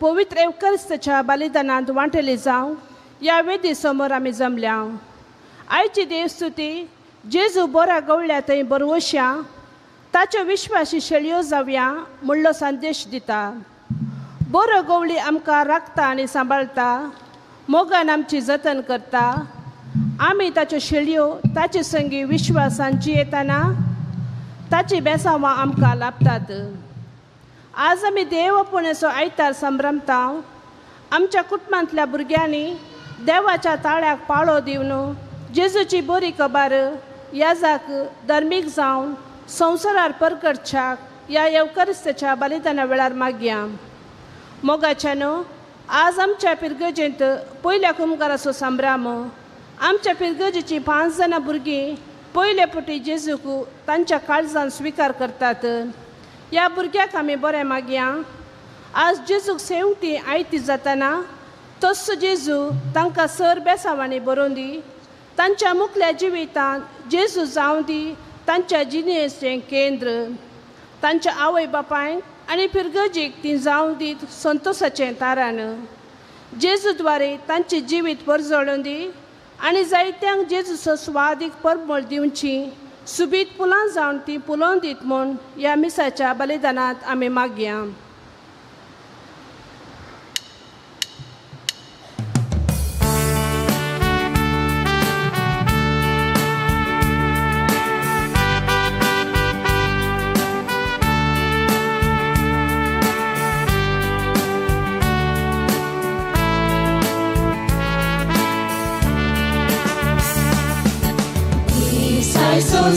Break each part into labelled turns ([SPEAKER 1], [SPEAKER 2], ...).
[SPEAKER 1] पवित्र एवकरिस्ताच्या बलिदानांत वांटेली जावं ह्या वेदी समोर आमी जमल्या. आयची देवस्तुती जेजू बोरा गवळ्या थंय बरवश्या ताच्यो विश्वासी शेळयो जावया म्हणलो संदेश दिता. बरो गवळी आमकां राखता आनी सांबाळता, मोगान आमची जतन करता. आमी ताच्यो शेळयो ताचे संगी विश्वासान जियेतना ताची बेसांवां आमकां लाभतात. आज आमी देव पुण्याचो आयतार संभ्रमता. आमच्या कुटुंबांतल्या भुरग्यांनी देवाच्या ताळ्याक पाळो दिवन जेजूची बरी खबर याजाक धर्मीक जावन संवसारार परगटच्याक ह्या येवकरिस्ताच्या बलिदाना वेळार मागया. मोगाच्यानो आज आमच्या पिरगजेंत पयल्या कुमकाराचो संभ्रम. आमच्या पिरगजेची 5 जाणां भुरगीं पयले पटी जेजूक तांच्या काळजान स्विकार करतात. ह्या भुरग्याक आमी बरें मागया. आज जेजूक सेवटी आयती जातना तस्सो जेजू तांकां सर बेसांवांनी बरोवन दी. तांच्या मुखल्या जिवितांत जेजू जावं दी तांच्या जिणेचें केंद्र. तांच्या आवय बापायक आनी पिरगजीक ती जावं दीत संतोसाचें तारान. जेजू द्वारे तांचें जिवीत परजळून दी आनी जायत्यांक जेजूचो स्वादीक परमळ दिवची सुबीत पुलां जावन ती पुलोवन दीत म्हूण ह्या मिसाच्या बलिदानांत आमी मागया.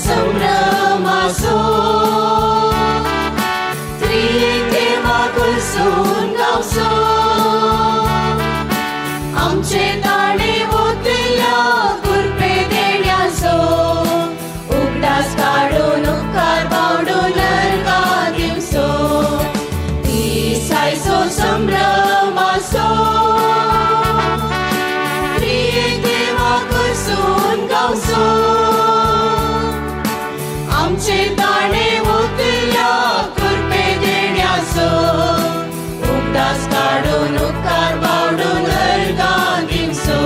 [SPEAKER 2] संभ्रमासो त्रिदेवा कुलसून गावसो आमचे ताणे ओतल्या कृपे देण्याचो उगडास काडून उपकार बावडून अर्गा दिवसो दिसायचो संभ्रमासो त्रिदेवा कुलसून गावसो आमचे ताणे ओतल्या कृपे देण्याचो उगडास काडून उपकार बावडून अर्गा दिवसो.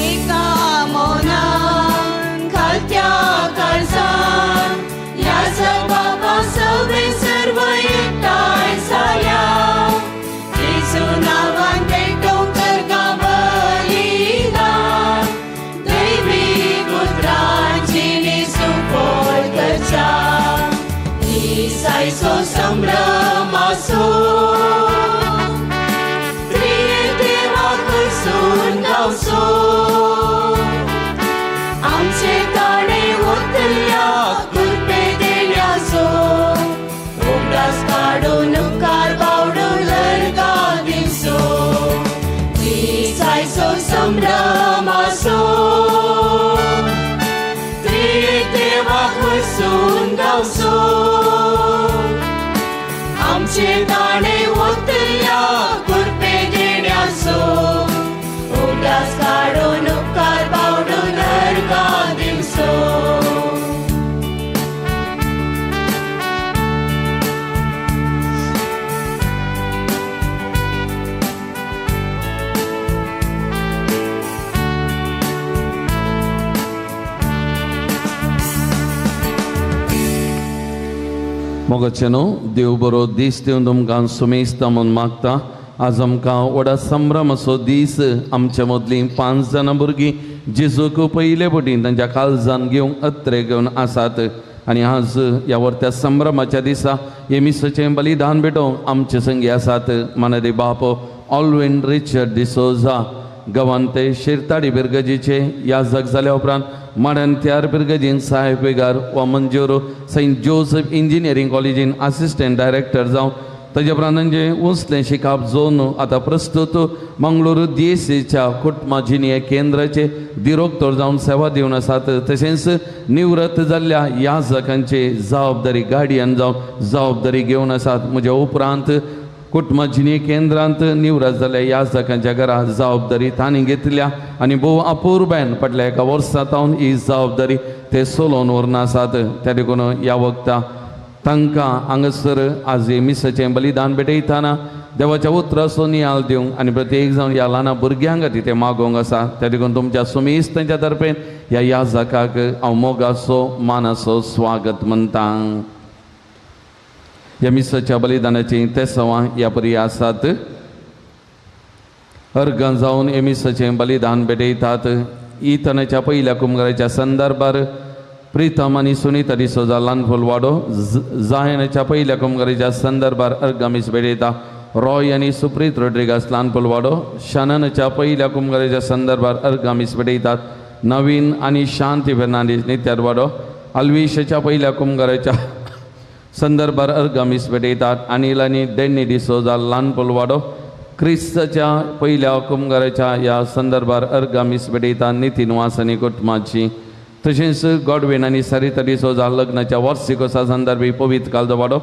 [SPEAKER 2] एका मनान खालत्या काळजान ह्या बाबा सगळे सर्व एकठांय जाल्या जेजू नांवान पेटोवंक करता बलिदान दैवी उतरांची सुफळ करच्या दिसायचो संभ्रमासो त्रिदेवा कुलसून गावसो आमचे ताणे ओतल्या कृपे देण्याचो उगडास काडून उपकार बावडून अर्गा दिवसो दिसायचो संभ्रमासो त्रिदेवा कुलसून गावसो आमचे ताणे ओतल्या कृपे देण्याचो उगडास काडून उपकार बावडून अर्गा दिवसो.
[SPEAKER 3] मोगाचेनो देव बरो दीस दिवन तुमकां सुमेस्ता म्हूण मागता. आज आमकां व्हडा संभ्रमाचो दीस. आमच्या मदलीं 5 जाणां भुरगीं जेजूक पयले पटीन तांच्या काळजान घेवंक अत्रे घेवन आसात आनी आज ह्या वर्त्या संभ्रमाच्या दिसा हे मिसाचें बलिदान भेटोवंक आमचे संगी आसात मानादी बाप ऑलविन रिचर्ड डिसोजा गवांते शिरताडी बिरगजीचे याजक जाल्या उपरांत माड्यान त्यार बिरगजीन साहेब बेगार वा मंजूर सेंट जोसेफ इंजिनियरींग कॉलेजीन असिस्टंट डायरेक्टर जावन ताजे उपरांत तांचें उंचलें शिकप जोन आतां प्रस्तुत मंगळूर DSCच्या कुटुंबा जिनिय केंद्राचे दिरोक्तर जावन सेवा दिवन आसात. तशेंच निवृत्त जाल्ल्या याजकांची जबाबदारी गार्डियन जावन जबाबदारी घेवन आसात. म्हज्या उपरांत कुटुंबा जिनिय केंद्रांत निवृत्त जाल्ल्या याजकांच्या घरा जबाबदारी तांणी घेतल्या आनी भोव अपुरबायन फाटल्या एका वर्सा तावन ही जबाबदारी ते सोलोवन व्हरून आसात. त्या देखून ह्या वखता तांकां हांगासर आज मिसाचें बलिदान भेटयतना देवाच्या उतराचो नियाळ दिवंक आनी प्रत्येक जावन ह्या ल्हान भुरग्यांक खातीर ते मागोवंक आसा. त्या देखून तुमच्या सुमेस्त तांच्या तर्फेन ह्या याजकाक हांव मोगाचो मानाचो स्वागत म्हणटा. ह्या मिसाच्या बलिदानाची तेसवां ह्या परी आसात. अर्गां जावन हे मिसाचें बलिदान भेटयतात. इतनाच्या पयल्या कुमगाराच्या संदर्भार प्रितम आनी सुनीता डिसोजा ल्हान वाडो. जायनाच्या पयल्या कुमगाराच्या संदर्भार अर्गां मीस भेटयता रॉय आनी सुप्रीत रोड्रिगास ल्हान वाडो. शननच्या पयल्या कुमगाराच्या संदर्भार अर्गां मीस भेटयतात नवीन आनी शांती फेर्नांडीस नित्यारवाडो. अल्विशाच्या पयल्या कुमगाराच्या संदर्भार अर्गां मीस भेटयतात अनिल आनी डेन्नी डिसोजा ल्हान वाडो. क्रिस्ताच्या पयल्या कुमगाराच्या ह्या संदर्भार अर्गां मीस भेटयतात नितीन वास आनी कुटुंबाची. तशेंच गॉडवीन आनी सरिता डिसोजा लग्नाच्या वर्सिकोसा संदर्भी पवित्र कालजवाडो.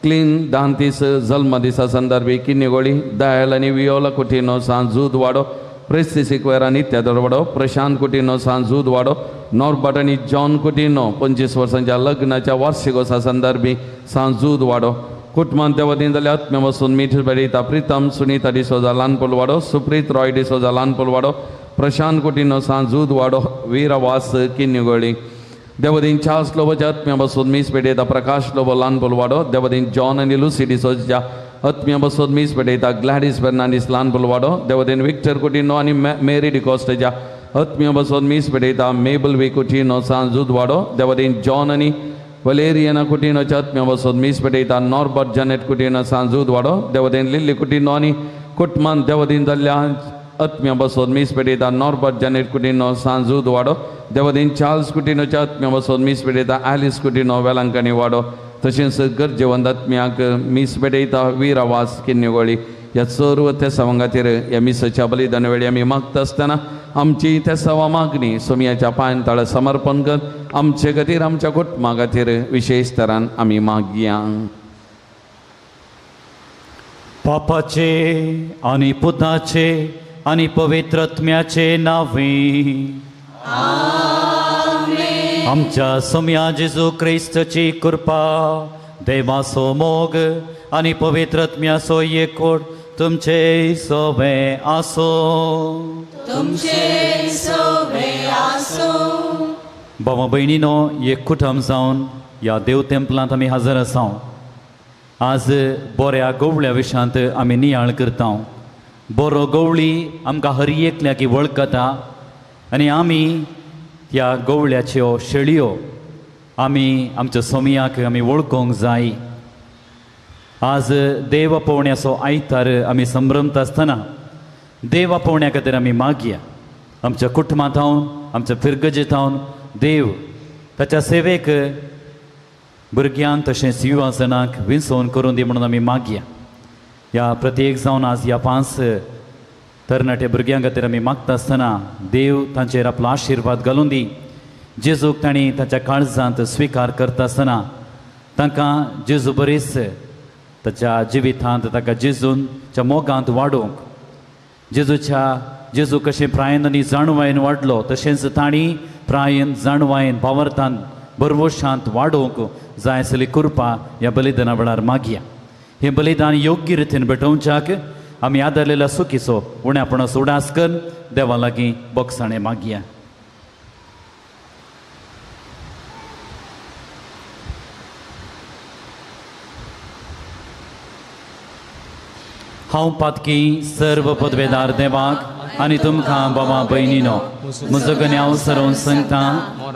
[SPEAKER 3] क्लीन दांतीस जल्मदिसा संदर्भी किन्नीगोळी. दयाल आनी वियोला कुटिनो सांजूद वाडो. प्रेस्ती सिक्वेरा नित्यादरवाडो. प्रशांत कुटिनो सांजूद वाडो. नॉर्बर्ट आनी जॉन कुटिनो 25 वर्सांच्या लग्नाच्या वार्षिकोसा संदर्भी सांजूद वाडो. कुटुंबांत त्या वतीन जाल्यार आत्म्या बसून मीठ भेटयता प्रितम सुनीता डिसोजा ल्हानपोल वाडो. सुप्रीत रॉय डिसोजा ल्हानपोल वाडो. प्रशांत कुटिनो सांजूद वाडो. वीरवास किन्नीगोळी. देवदीन चार्ल्स लोबोच्या आत्म्या बसून मीस भेटयता प्रकाश लोबो ल्हानपोल वाडो. देवदीन जॉन आनी लुसी डिसोजा आत्म्या बसून मीस भेटयता ग्लॅडीस फेर्नांडीस ल्हानपोल वाडो. देवदीन विक्टर कुटिनो आनी मेरी डिकॉस्टाच्या आत्म्या बसून मीस भेटयता मेबल वी कुटिनो सांजूद वाडो. देवदीन जॉन आनी वलेरियना कुटिनोच्या आत्म्या बसून मीस भेटयता नॉर्बर्ट जॅनेट कुटिनो सांजूद वाडो. देवदीन लिल्ली कुटिनो आनी कुटमान देवदीन जाल्ल्या आत्म्या बसून मीस भेटयता नॉर्बर्ट जॅनेट कुटिनो सांजूद वाडो. देवदीन चार्ल्स कुटिनोच्या आत्म्या बसून मीस भेटयता आलिस कुटिनो वेलांकणी वाडो. तशेंच गरजेवंत आत्म्याक मीस भेटयता वीरावास किन्नीगोळी. ह्या सर्व तेसावां खातीर ह्या मिसाच्या बलिदाना वेळी आमी मागता आसतना आमची तेसावां मागणी सोमयाच्या पांयां तळा समर्पण कर आमचे खातीर आमच्या कुटुंबा खातीर विशेश तरान आमी मागया.
[SPEAKER 4] पापाचे आनी पुताचे आनी पवित्र आत्म्याचे नावे आमच्या सोमया जेजू क्रिस्तची कृपा, देवाचो मोग आनी पवित्र आत्म्याचो एकवट तुमचे सोबे आसो.
[SPEAKER 2] तुमचे सोबे आसो.
[SPEAKER 4] बाबा भयणीनो, एक कुटुंब जावन ह्या देव टेम्पलांत आमी हजर आसा. आज बऱ्या गवळ्या विशयांत आमी नियाळ करता. बरो गवळी आमकां हर एकल्याक वळखता आनी आमी ह्या गवळ्याच्यो शेळयो आमी आमच्या सोमयाक आमी वळखूंक जाय. आज देव आपोवण्याचो आयतार आमी संभ्रमता आसतना देव आपोवण्या खातीर आमी मागया. आमच्या कुटुंबां थावन, आमच्या फिरगजे थावन देव ताच्या सेवेक भुरग्यांक तशेंच युवा जणांक विंचोवन करून दी म्हणून आमी मागया. ह्या प्रत्येक जावन आज ह्या 5 तरणाटे भुरग्यां खातीर आमी मागता आसतना देव तांचेर आपलो आशिर्वाद घालून दी. जेजूक तांणी ताच्या काळजांत स्विकार करता आसतना तांकां जेजू बरीच ताच्या जिवितांत ताका जेजूच्या मोगांत वाडोवंक, जेजूच्या जेजू कशें प्रायन आनी जाणवायन वाडलो तशेंच तांणी प्रायन जाणवायन भावार्थान भरवशांत वाडोवंक जाय आसली कृपा ह्या बलिदाना वेळार मागया. हें बलिदान योग्य रितीन भेटोवच्याक आमी आदारलेल्या सुखीचो उण्यापणाचो उडास करून देवा लागीं बोगसाणें मागया. हांव पातकी सर्व पदवेदार देवाक आनी तुमकां बाबा भयणीनो म्हजो गन्याव सरोवन सांगता,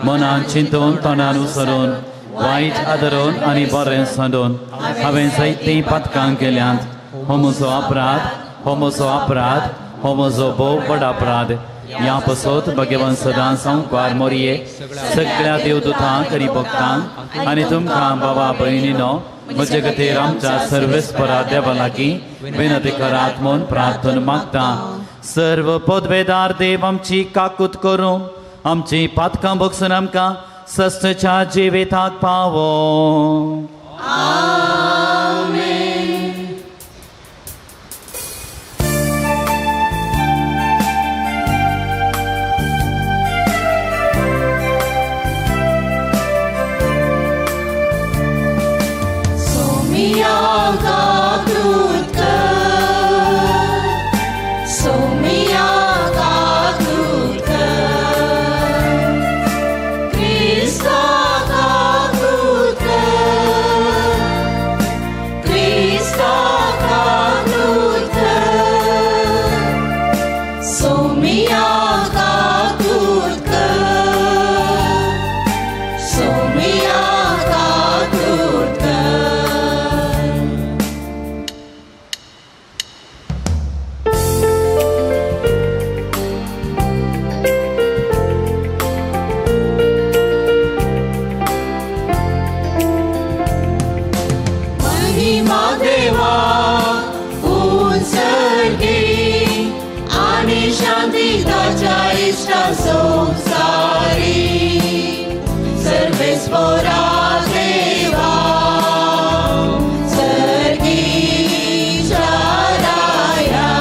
[SPEAKER 4] मनान चिंतून तोंडान उसरोवन वायट आदरोन आनी बरें सांडून हांवें जायतीं पातकां केल्यांत. हो म्हजो अपराध, हो म्हजो अपराध, हो म्हजो भोव व्हड अपराध. ह्या पसत भगवान सदां संवकार मोरये सगळ्या देवदूतांक आनी भक्तांक आनी तुमकां बाबा भयणीनो म्हजे खातीर आमच्या सर्वेस्परा देवा लागीं विनंती करात म्हूण प्रार्थना मागता. सर्व पदवेदार देव आमची काकूत करूं, आमची पातकां बगसून आमकां सस्तच्या जिविताक पावो.
[SPEAKER 2] सोमिया काकूत कर. शांती ताच्या इश्टा संवसारी सर्वेस्पोरा देवा सर्गीच्या राया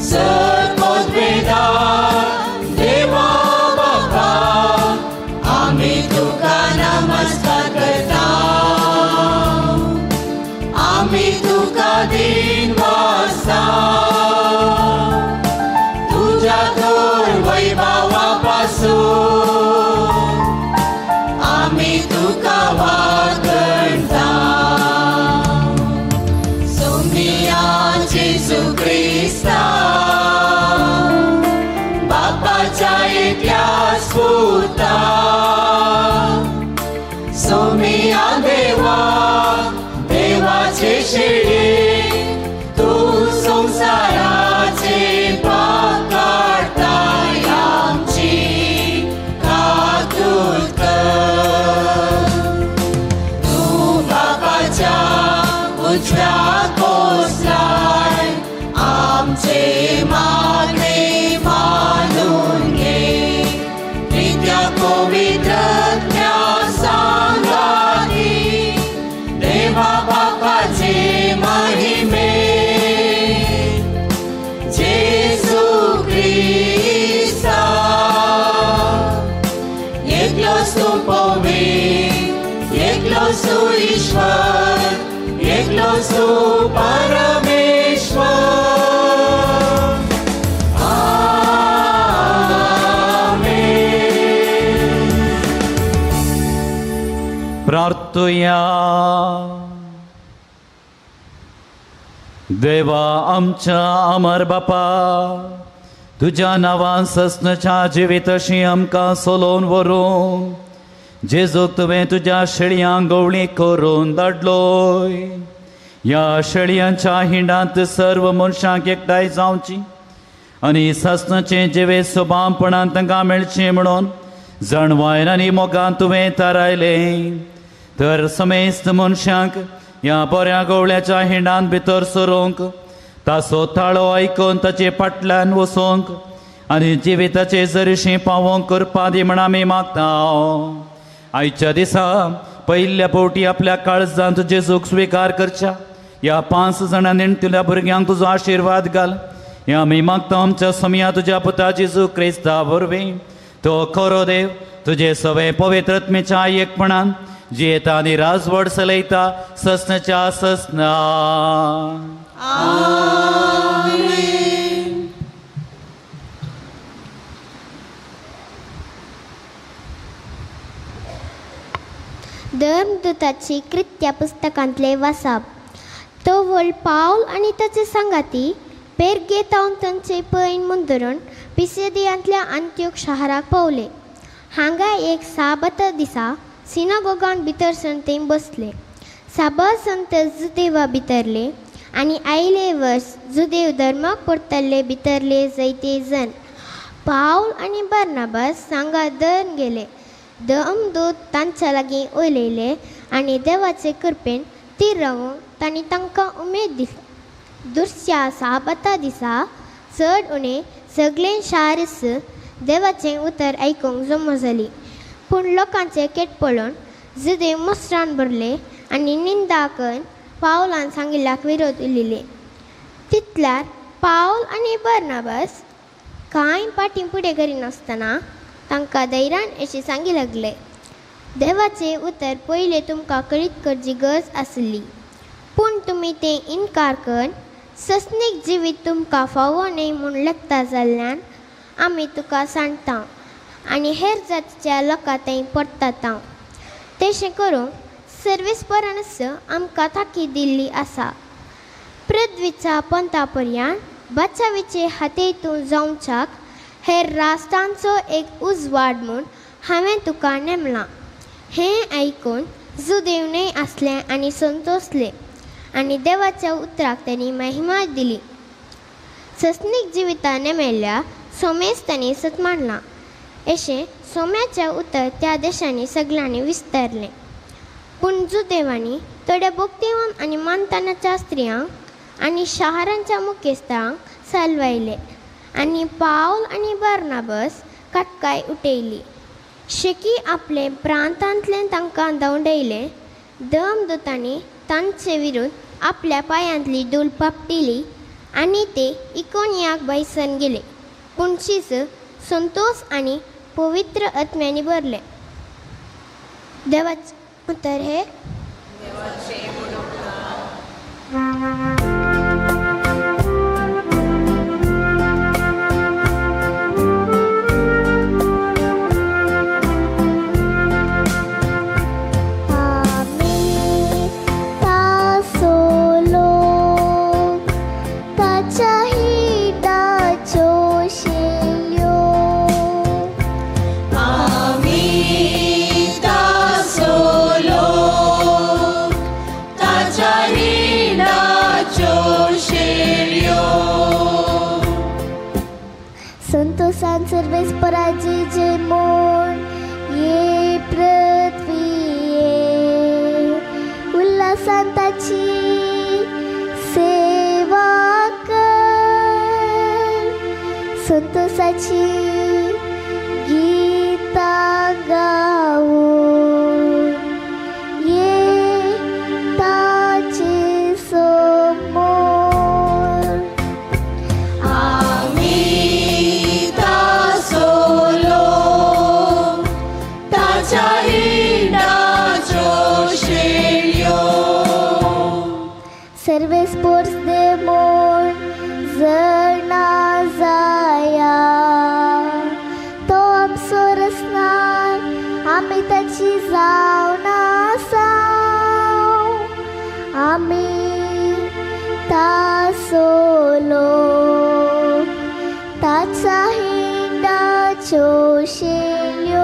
[SPEAKER 2] सत्पोद्वेदा देवा बापा आमी तुका नमस्कार करता आमी तुका दिन वासा तुझ्या थोर वैभवा पासून आमी तुका वागणता सोमिया जेजू क्रिस्ता बापाच्या एकल्या स्फूर्ता सोमिया देवा देवाचे शेळे तूं संवसाराचे पाप काडताय आमची काकूत कर तूं बापाच्या उजव्या कोसलाय आमचे मागणे मानून घे नित्य पवित्रत्म्या सांगाती देवा बापाचे महिमे जेजू क्रिस्ता एकलोच तूं पवित्र एकलोच तूं ईश्वर एकलोच तूं परमेश्वर. आमेन.
[SPEAKER 4] प्रार्थुया. देवा आमच्या अमर बापा तुज्या नांवान सस्नच्या जिवितशी आमकां सोलोवन व्हरूंक जेजूक तुवें तुज्या शेळयांक गवळी करून धाडलोय. ह्या शेळयांच्या हिंडांत सर्व मनशांक एकठांय जावची आनी सासणाचें जिवीत सोबामपणान तांकां मेळचें म्हणून जाणवायन आनी मोगान तुवें थारायलें. तर समेस्त मनशांक ह्या बऱ्या गवळ्याच्या हिंडान भितर सरूंक ताचो ताळो आयकून ताचे फाटल्यान वचूंक आनी जिविताचे जरीशी पावोवंक करपा दी म्हण आमी मागता. आयच्या दिसा पयल्या फावटी आपल्या काळजांत जेजूक स्विकार करच्या ह्या 5 जाणां नेणटुल्या भुरग्यांक तुजो आशिर्वाद घाल. ह्या आमी मागता आमच्या समया तुज्या पुता जेजू क्रिस्ता वरवीं. तो खरो देव तुजे सवे पवित्रत्मेच्या एकपणान जियेता आनी राजवड चलयता ससनाच्या ससना.
[SPEAKER 2] आमेन.
[SPEAKER 5] धर्मदूताची कृत्या पुस्तकांतले वासाप. तोवळ पावल आनी ताचे सांगाती पेर्गे तावन तांचे पैन मुंदरून पिसेदियांतल्या अंत्योक शहराक पावले. हांगा एक साबता दिसा सिनागोगान भितर सरून ते बसले. साबार संत जुदेवा भितरले आनी आयले वर्स जुदेव धर्माक परतल्ले भितरले जायते जण. पावल आनी बार्नाबास सांगा दर्न गेले. धर्मदूत तांच्या लागीं उलयले आनी देवाचे कृपेन तीर रावूंक तांणी तांकां उमेद दिली. दुसऱ्या साबाता दिसा चड उणें सगळें शारस देवाचें उतर आयकूंक जमो जाली. पूण लोकांचे केट पळोवन जुदेव मुसरान भरले आनी निंदा करून पावलान सांगिल्ल्याक विरोध उलयले. तितल्यार पावल आनी बार्नाबास कांय फाटीं फुडें करिनासतना तांकां धैर्यान अशें सांगी लागले, देवाचें उतर पयलें तुमकां कळीत करची गरज आसली, पूण तुमी तें इनकार करून सस्नीक जिवीत तुमकां फावो न्हय म्हूण लेखता जाल्ल्यान आमी तुका सांडता आनी हेर जातीच्या लोकां थंय परतता. तशें करूंक सर्वेस्परानच आमकां ताकीद दिल्ली आसा. पृथ्वीच्या पंथा पर्यान बचावीचे हातेतूं जावच्याक हेर राष्ट्रांचो एक उजवाड म्हूण हांवें तुका नेमलां. हें आयकून जुदेव न्हय आसले आनी संतोसले आनी देवाच्या उतराक तांणी महिमा दिली. सस्नीक जिविता नेमेल्ल्या सोमेस तांणी सत मांडलां. अशें सोम्याचें उतर त्या देशांनी सगळ्यांनी विस्तारलें. पूण जुदेवांनी थोड्या भक्तिवान आनी मानतानाच्या स्त्रियांक आनी शारांच्या मुखेस्तांक सलवायले आनी पावल आनी बार्नाबस काटकाय उठयली. शेकी आपले प्रांतांतल्यान तांकां धांवडयले. दमदूतांनी तांचे विरुद्ध आपल्या पांयांतली धूल पापटिली आनी ते इकोनियाक बैसन गेले. पूण शीस संतोष आनी पवित्र आत्म्यांनी भरले. देवाचें उतर हें. संतोषान सर्वेस्पराचे जय म्हूण ये पृथ्वीये उल्हासान ताची सेवा कर. संतोषाची गीतां गावून ये ताचे समोर. सर्वेस्पोर्स दे म्हूण जणा जाया तो आमचो रसनार आमी ताची जावन आसा. आमी ताचो लोक ताच्या हिंडाच्यो शेल्यो.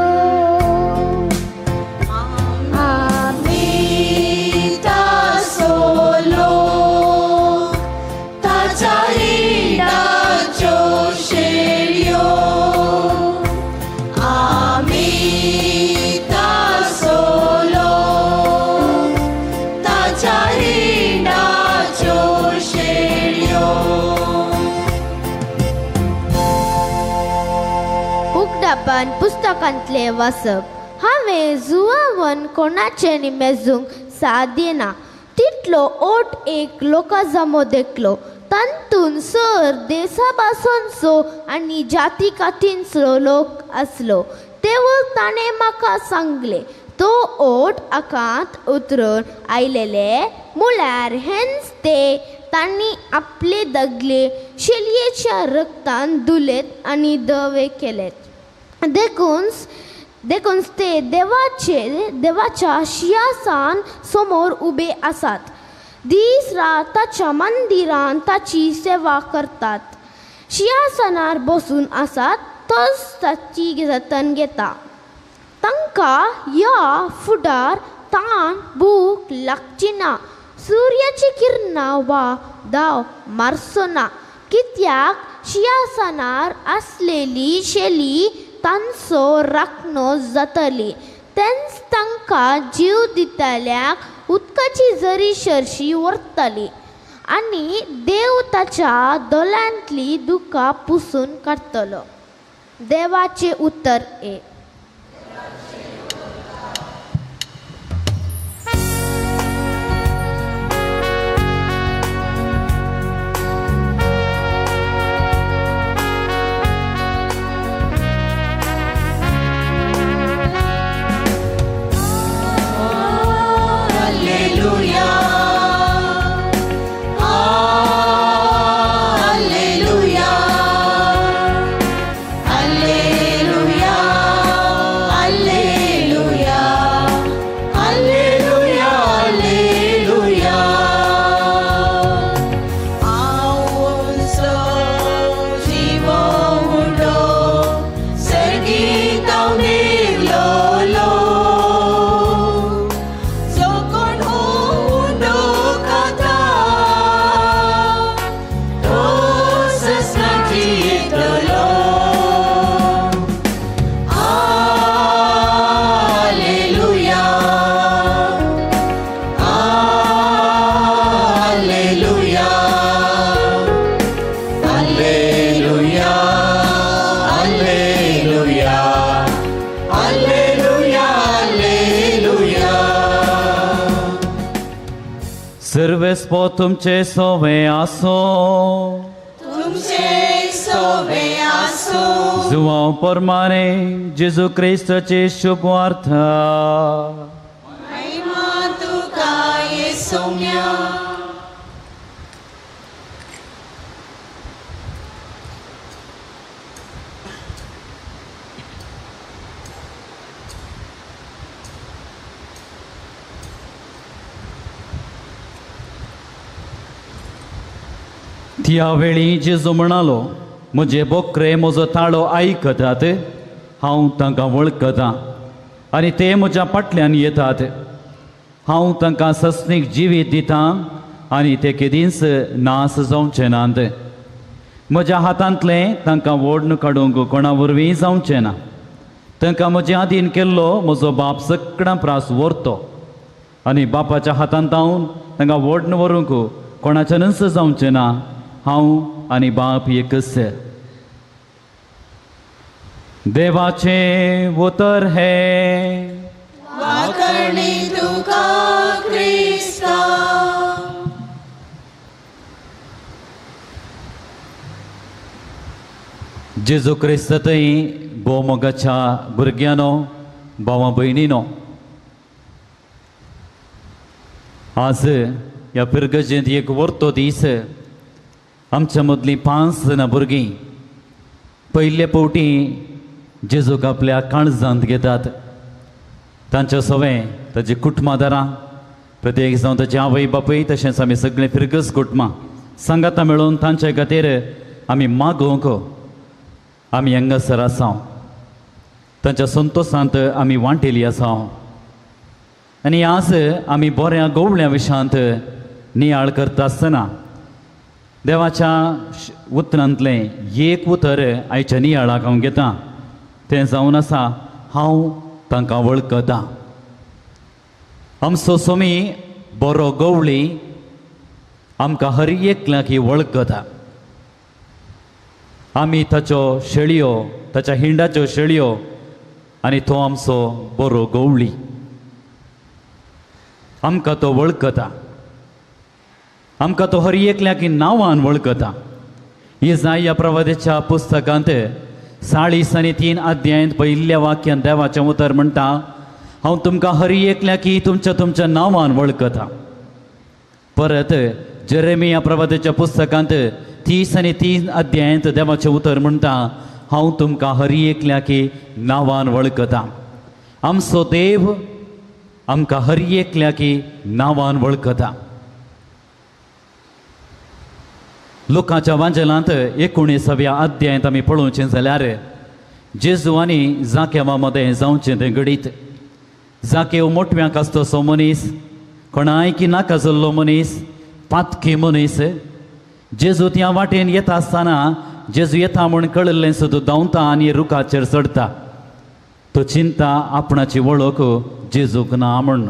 [SPEAKER 6] पुस्तकांतले वाचप. हांवें जुवावन कोणाचें मेजूंक सादिना तितलो ओट एक लोकाजमो देखलो. तातूंत सर देसाभासांचो आनी जाती कातींचो लोक आसलो. तेवळ ताणें म्हाका सांगलें तो ओट आकांत उतरून आयलेले म्हळ्यार हेंच ते तांणी आपले दगले शेलयेच्या रक्तान धुलेत आनी धवे केलेत. देखून ते देवाच्या शिंयासान समोर उबे आसात. दीस रात ताच्या मंदिरान ताची सेवा करतात. शिंयासनार बसून आसात तोच ताची जतन घेता. तांकां ह्या फुडार ताण भूक लागची ना, सुर्याची किरणां वा दाव मारचो ना, कित्याक शिंयासनार आसलेली शेली तांचो राखणो जातली. तेंच तांकां जीव दितल्याक उदकाची जरी शर्शी व्हरतली आनी देव ताच्या दोळ्यांतली दुकां पुसून काडटलो. देवाचें उतर हें.
[SPEAKER 2] Alleluia, Alleluia, Alleluia.
[SPEAKER 4] क्रिस्पो तुमचे सोवे आसो.
[SPEAKER 2] तुमचे सोवे आसो.
[SPEAKER 4] जुवांव परमाने जेजू क्रिस्ताची शुभवार्ता.
[SPEAKER 2] महिमा तुका येसोम्या.
[SPEAKER 4] त्या वेळी जेजू म्हणालो, म्हजे बोकरे म्हजो ताळो आयकतात, हांव तांकां वळखतां आनी ते म्हज्या फाटल्यान येतात. हांव तांकां सस्नीक जिवीत दितां आनी ते केदींच नास जावचे नात. म्हज्या हातांतलें तांकां ओडून काडूंक कोणा वरवीं जावचें ना. तांकां म्हजे आदीन केल्लो म्हजो बाप सगळ्यां प्रास व्हरतो आनी बापाच्या हातांत हांव तांकां ओडून व्हरूंक कोणाच्यानूच जावचें ना. हांव आनी बाप एकच. देवाचें उतर हें.
[SPEAKER 2] वाकरणी तुका क्रिस्ता.
[SPEAKER 4] जेजू क्रिस्त थंय भोवमोगाच्या भुरग्यांनो, भावा भयणीनो, आज ह्या पिरगजेंत एक वर्तो दीस. आमच्या मदलीं 5 जाणां भुरगीं पयले फावटी जेजूक आपल्या काळजांत घेतात. तांच्या सवें ताजी कुटुंबादारां, प्रत्येक जावन ताची आवय बापूय, तशेंच आमी सगळीं फिरगज कुटुंबां सांगाता मेळून तांचे खातीर आमी मागोवंक आमी हांगासर आसा. तांच्या संतोशांत आमी वांटेली आसा. आनी आज आमी बऱ्या गोवळ्या विशयांत नियाळ करता आसतना देवाच्या उतरांतलें एक उतर आयच्या नियाळाक हांव घेता, तें जावन आसा, हांव तांकां वळखतां. आमचो सोमी बरो गवळी आमकां हर एकल्याक ही वळखता. आमी ताच्यो शेळयो, ताच्या हिंडाच्यो शेळयो आनी तो आमचो बरो गवळी. आमकां तो वळखता. आमकां तो हर एकल्याक नांवान वळखता. इजाया प्रवादाच्या पुस्तकांत 43 अध्यायांत पयल्या वाक्यान देवाचें उतर म्हणटा, हांव तुमकां हर एकल्याक तुमच्या तुमच्या नांवान वळखता. परत जेरेमिया प्रवादाच्या पुस्तकांत 33 अध्यायांत देवाचें उतर म्हणटा, हांव तुमकां हर एकल्याक नांवान वळखता. आमचो देव आमकां हर एकल्याक नांवान वळखता. लोकांच्या वांजेलांत 19व्या अध्यायांत आमी पळोवचें जाल्यार जेजू आनी जाकेवा मदें जावचें तें घडीत. जाकेव मोटव्यांक आसतसो मनीस, कोणाय की नाका जाल्लो मनीस, पातकी मनीस. जेजू त्या वाटेन येता आसतना जेजू येता म्हूण कळिल्लें सुद्दां धांवता आनी रुखाचेर चडटा. तो चिंता आपणाची वळख जेजूक ना म्हूण.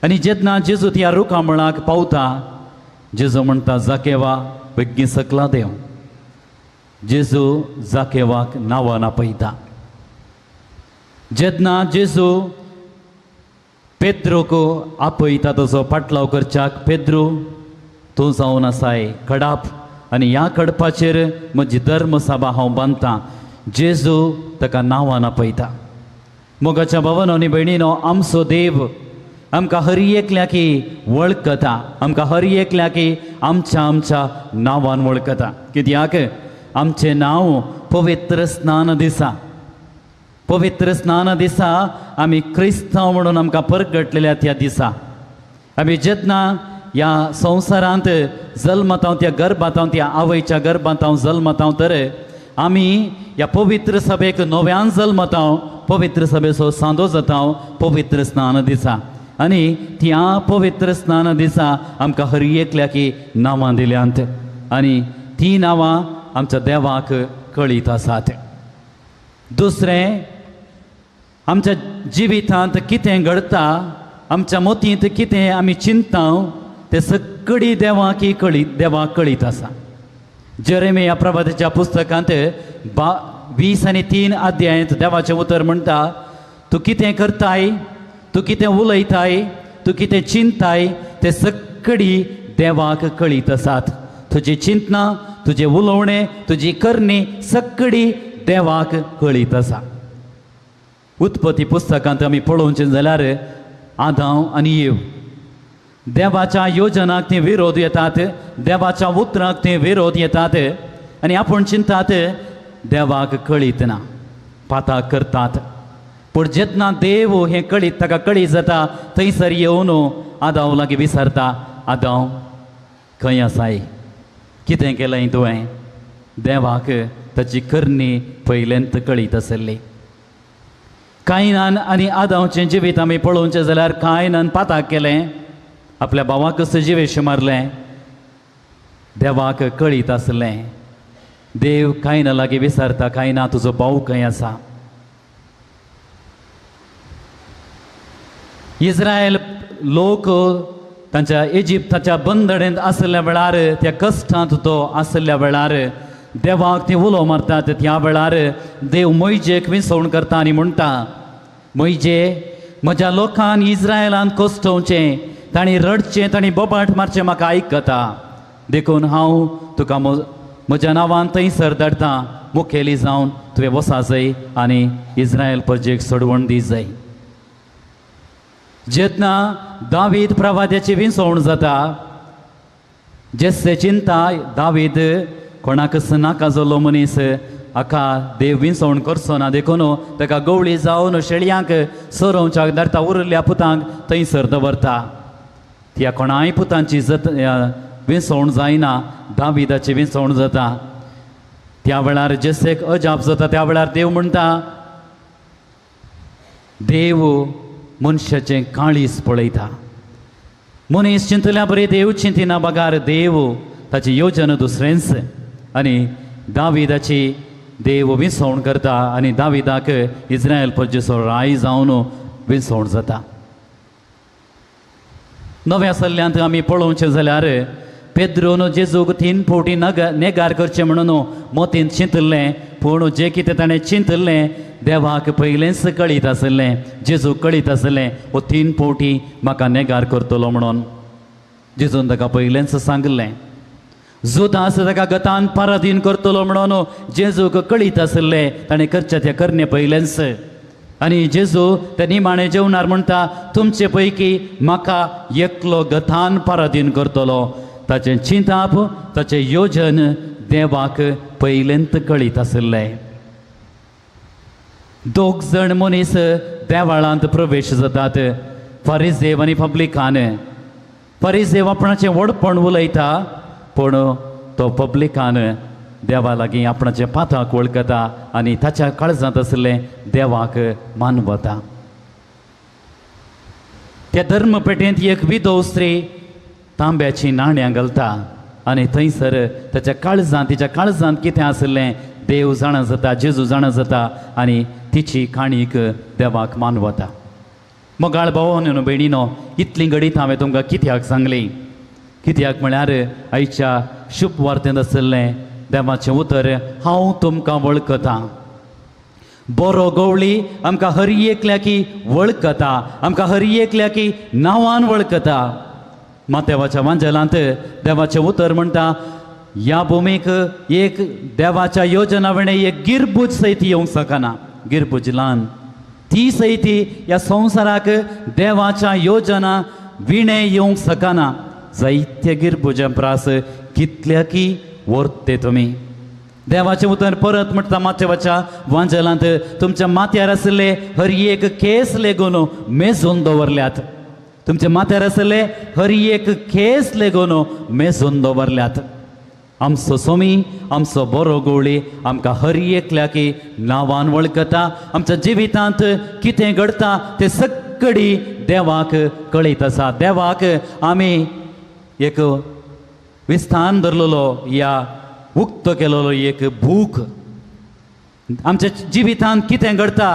[SPEAKER 4] आनी जेन्ना जेजू त्या रुखा मुळाक पावता, जेजू म्हणटा, जाकेवा बेगीन सकला देव. जेजू जाकेवाक नांवान आपयता. जेन्ना जेजू पेद्रोक आपयता तसो पाटलाव करच्याक, पेद्रो तूं जावन आसाय कडाप आनी ह्या कडपाचेर म्हजी धर्मसभा हांव बांदता. जेजू ताका नांवान आपयता. मोगाच्या भावानो आनी भयणीनो, आमचो देव आमकां हर एकल्याक वळखता. आमकां हर एकल्याक आमच्या आमच्या नांवान वळखता. कित्याक आमचें नांव पवित्र स्नान दिसा, पवित्र स्नान दिसा आमी क्रिस्तांव म्हणून आमकां परगटलेल्या त्या दिसा आमी जेन्ना ह्या संवसारांत जल्मतांव, त्या गर्भांत, त्या आवयच्या गर्भांत जल्मतांव, तर आमी ह्या पवित्र सभेक नव्यान जल्मतांव, पवित्र सभेचो सांदो जातांव पवित्र स्नान दिसा. आनी त्या पवित्र स्नान दिसा आमकां हर एकल्याक नांवां दिल्यांत आनी ती नांवां आमच्या देवाक कळीत आसात. दुसरें, आमच्या जिवितांत कितें घडटा, आमच्या मतींत कितें आमी चिंता, तें सगळी देवाक कळीत, देवाक कळीत आसा. जेरेमिया प्रवादाच्या पुस्तकांत 23 अध्यायांत देवाचें उतर म्हणटा, तूं कितें करताय, तूं कितें उलयताय, तूं कितें चिंताय, तें सगळें सगळी देवाक कळीत आसात. तुजी चिंतना, तुजें उलोवणें, तुजी करणी सगळी देवाक कळीत आसा. उत्पत्ती पुस्तकांत आमी पळोवचें जाल्यार आदांव आनी येव देवाच्या योजनाक ते विरोध येतात, देवाच्या उतराक ते विरोध येतात आनी आपूण चिंतात देवाक कळीत ना, पाता करतात. पूण जेन्ना देव हें कळीत ताका कळीत जाता थंयसर येवन आदांव लागीं विचारता, आदांव खंय आसाय, कितें केलें तुवें? देवाक ताची करणी पयल्यांत कळीत आसली. कायनान आनी आदांवचें जिवीत आमी पळोवचें जाल्यार कायनान पाताक केलें, आपल्या भावाकच जिवेश मारलें, देवाक कळीत आसलें. देव कायना लागीं विचारता, कायना तुजो भाव खंय आसा? इस्रायल लोक तांच्या इजिप्ताच्या बंदडेंत आशिल्ल्या वेळार, त्या कश्टांत तो आशिल्ल्या वेळार देवाक ती उलो मारतात. त्या वेळार देव मोयजेक विसवण करता आनी म्हणटा, मोयजे म्हज्या लोकान इस्रायलान कश्टोवचें, तांणी रडचें, तांणी बोबाट मारचें म्हाका आयकता, देखून हांव तुका म्हज्या नांवान थंयसर धाडटा, मुखेली जावन तुवें वसा जाय आनी इस्रायल परजेक सोडवण दी जाय. जेन्ना दावीद प्रवाद्याची विसवण जाता, जेसे चिंता दावीद कोणाकच नाका जाल्लो मनीस, हाका देव विसवण करचो ना देखून ताका गवळी जावन शेळयांक सोरोवच्याक धाडटा, उरिल्ल्या पुतांक थंयसर दवरता. त्या कोणाय पुतांची जत विसवण जायना, दाविदाची विसवण जाता. त्या वेळार जेसेक अजाप जाता. त्या वेळार देव म्हणटा, देव मनशाचें काळीज पळयता, मनीस चिंतल्या बरी देव चिंतिना बगार देव ताची योजना दुसरेंच. आनी दाविदाची देव विसवण करता आनी दाविदाक इस्रायल परजेचो राय जावन विसवण जाता. नव्या सल्ल्यांत आमी पळोवचें जाल्यार पेद्रोन जेजूक 3 फावटी नेगार करचें म्हणून मोतींत चिंतिल्लें, पूण जें कितें ताणें चिंतिल्लें देवाक पयलेंच कळीत आशिल्लें, जेजूक कळीत आशिल्लें हो 3 फावटी म्हाका नेगार करतलो म्हणून. जेजून ताका पयलेंच सांगिल्लें. जुदास ताका गतान पराधीन करतलो म्हणून जेजूक कळीत आशिल्लें, ताणें करचें तें करणे पयलेंच. आनी जेजू त्या निमाणें जेवणार म्हणटा, तुमचे पैकी म्हाका एकलो गतान पराधीन करतलो. ताचें चिंताप, ताचें योजन देवाक पयलेंत कळीत आशिल्लें. 2 जाण मनीस देवाळांत प्रवेश जातात, फारिजेव आनी पब्लिकान. फारिजेव आपणाचें व्हडपण उलयता, पूण तो पब्लिकान देवा लागीं आपणाचें पाताक वळखता आनी ताच्या काळजांत आशिल्लें देवाक मानवता. त्या धर्मपेठेंत एक विधव स्त्री तांब्याची नाण्यां घालता आनी थंयसर ताच्या काळजांत, तिच्या काळजांत कितें आशिल्लें देव जाणा जाता, जेजू जाणा जाता आनी तिची काणीक देवाक मानवता. मोगाळ भावानो भयणीनो, इतली घडीत हांवें तुमकां कित्याक सांगली? कित्याक म्हळ्यार आयच्या शुभ वार्तेंत आशिल्लें देवाचें उतर, हांव तुमकां वळखतां. बरो गवळी आमकां हर एकल्याकी वळखता, आमकां हर एकल्याकी नांवान वळखता. मातेवाच्या वांजेलांत देवाचें उतर म्हणटा, ह्या भुमीक एक देवाच्या योजना विणें एक गिरबूज सयत येवंक शकना, गिरबूज ल्हान ती सयत ह्या संवसाराक देवाच्या योजना विणें येवंक शकना. जायते गिरबुजां प्रास कितल्याकी व्हरते तुमी. देवाचें उतर परत म्हणटा माथ्याच्या वांजेलांत, तुमच्या माथ्यार आशिल्ले हर एक केस लेगून मेजून दवरल्यात, तुमच्या माथ्यार आशिल्ले हर एक केस लेगून मेजून दवरल्यात. आमचो सोमी, आमचो बरो गवळी आमकां हर एकल्याकी नांवान वळखता. आमच्या जिवितांत कितें घडटा तें सगळी देवाक कळीत आसा. देवाक आमी एक विस्थान धरलेलो या उक्तो केलेलो एक भूक. आमच्या जिवितांत कितें घडटा,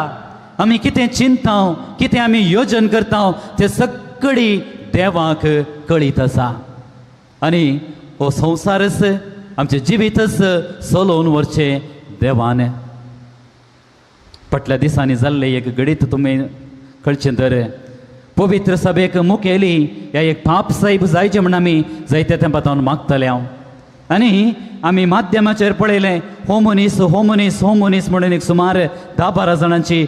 [SPEAKER 4] आमी कितें चिंतता, कितें आमी योजन करता तें सगळी देवाक कळीत आसा. आनी हो संवसारच आमचें जिवीतच चलोवन व्हरचें देवान. फाटल्या दिसांनी जाल्लें एक घडीत तुमी कळचें तर, पवित्र सभेक मुखेली ह्या एक पाप साहेब जायचे म्हण आमी जायते तेंपातावन मागताले हांव. आनी आमी माध्यमाचेर पळयलें हो मनीस हो मनीस हो मनीस म्हणून एक सुमार 10-12 जाणांची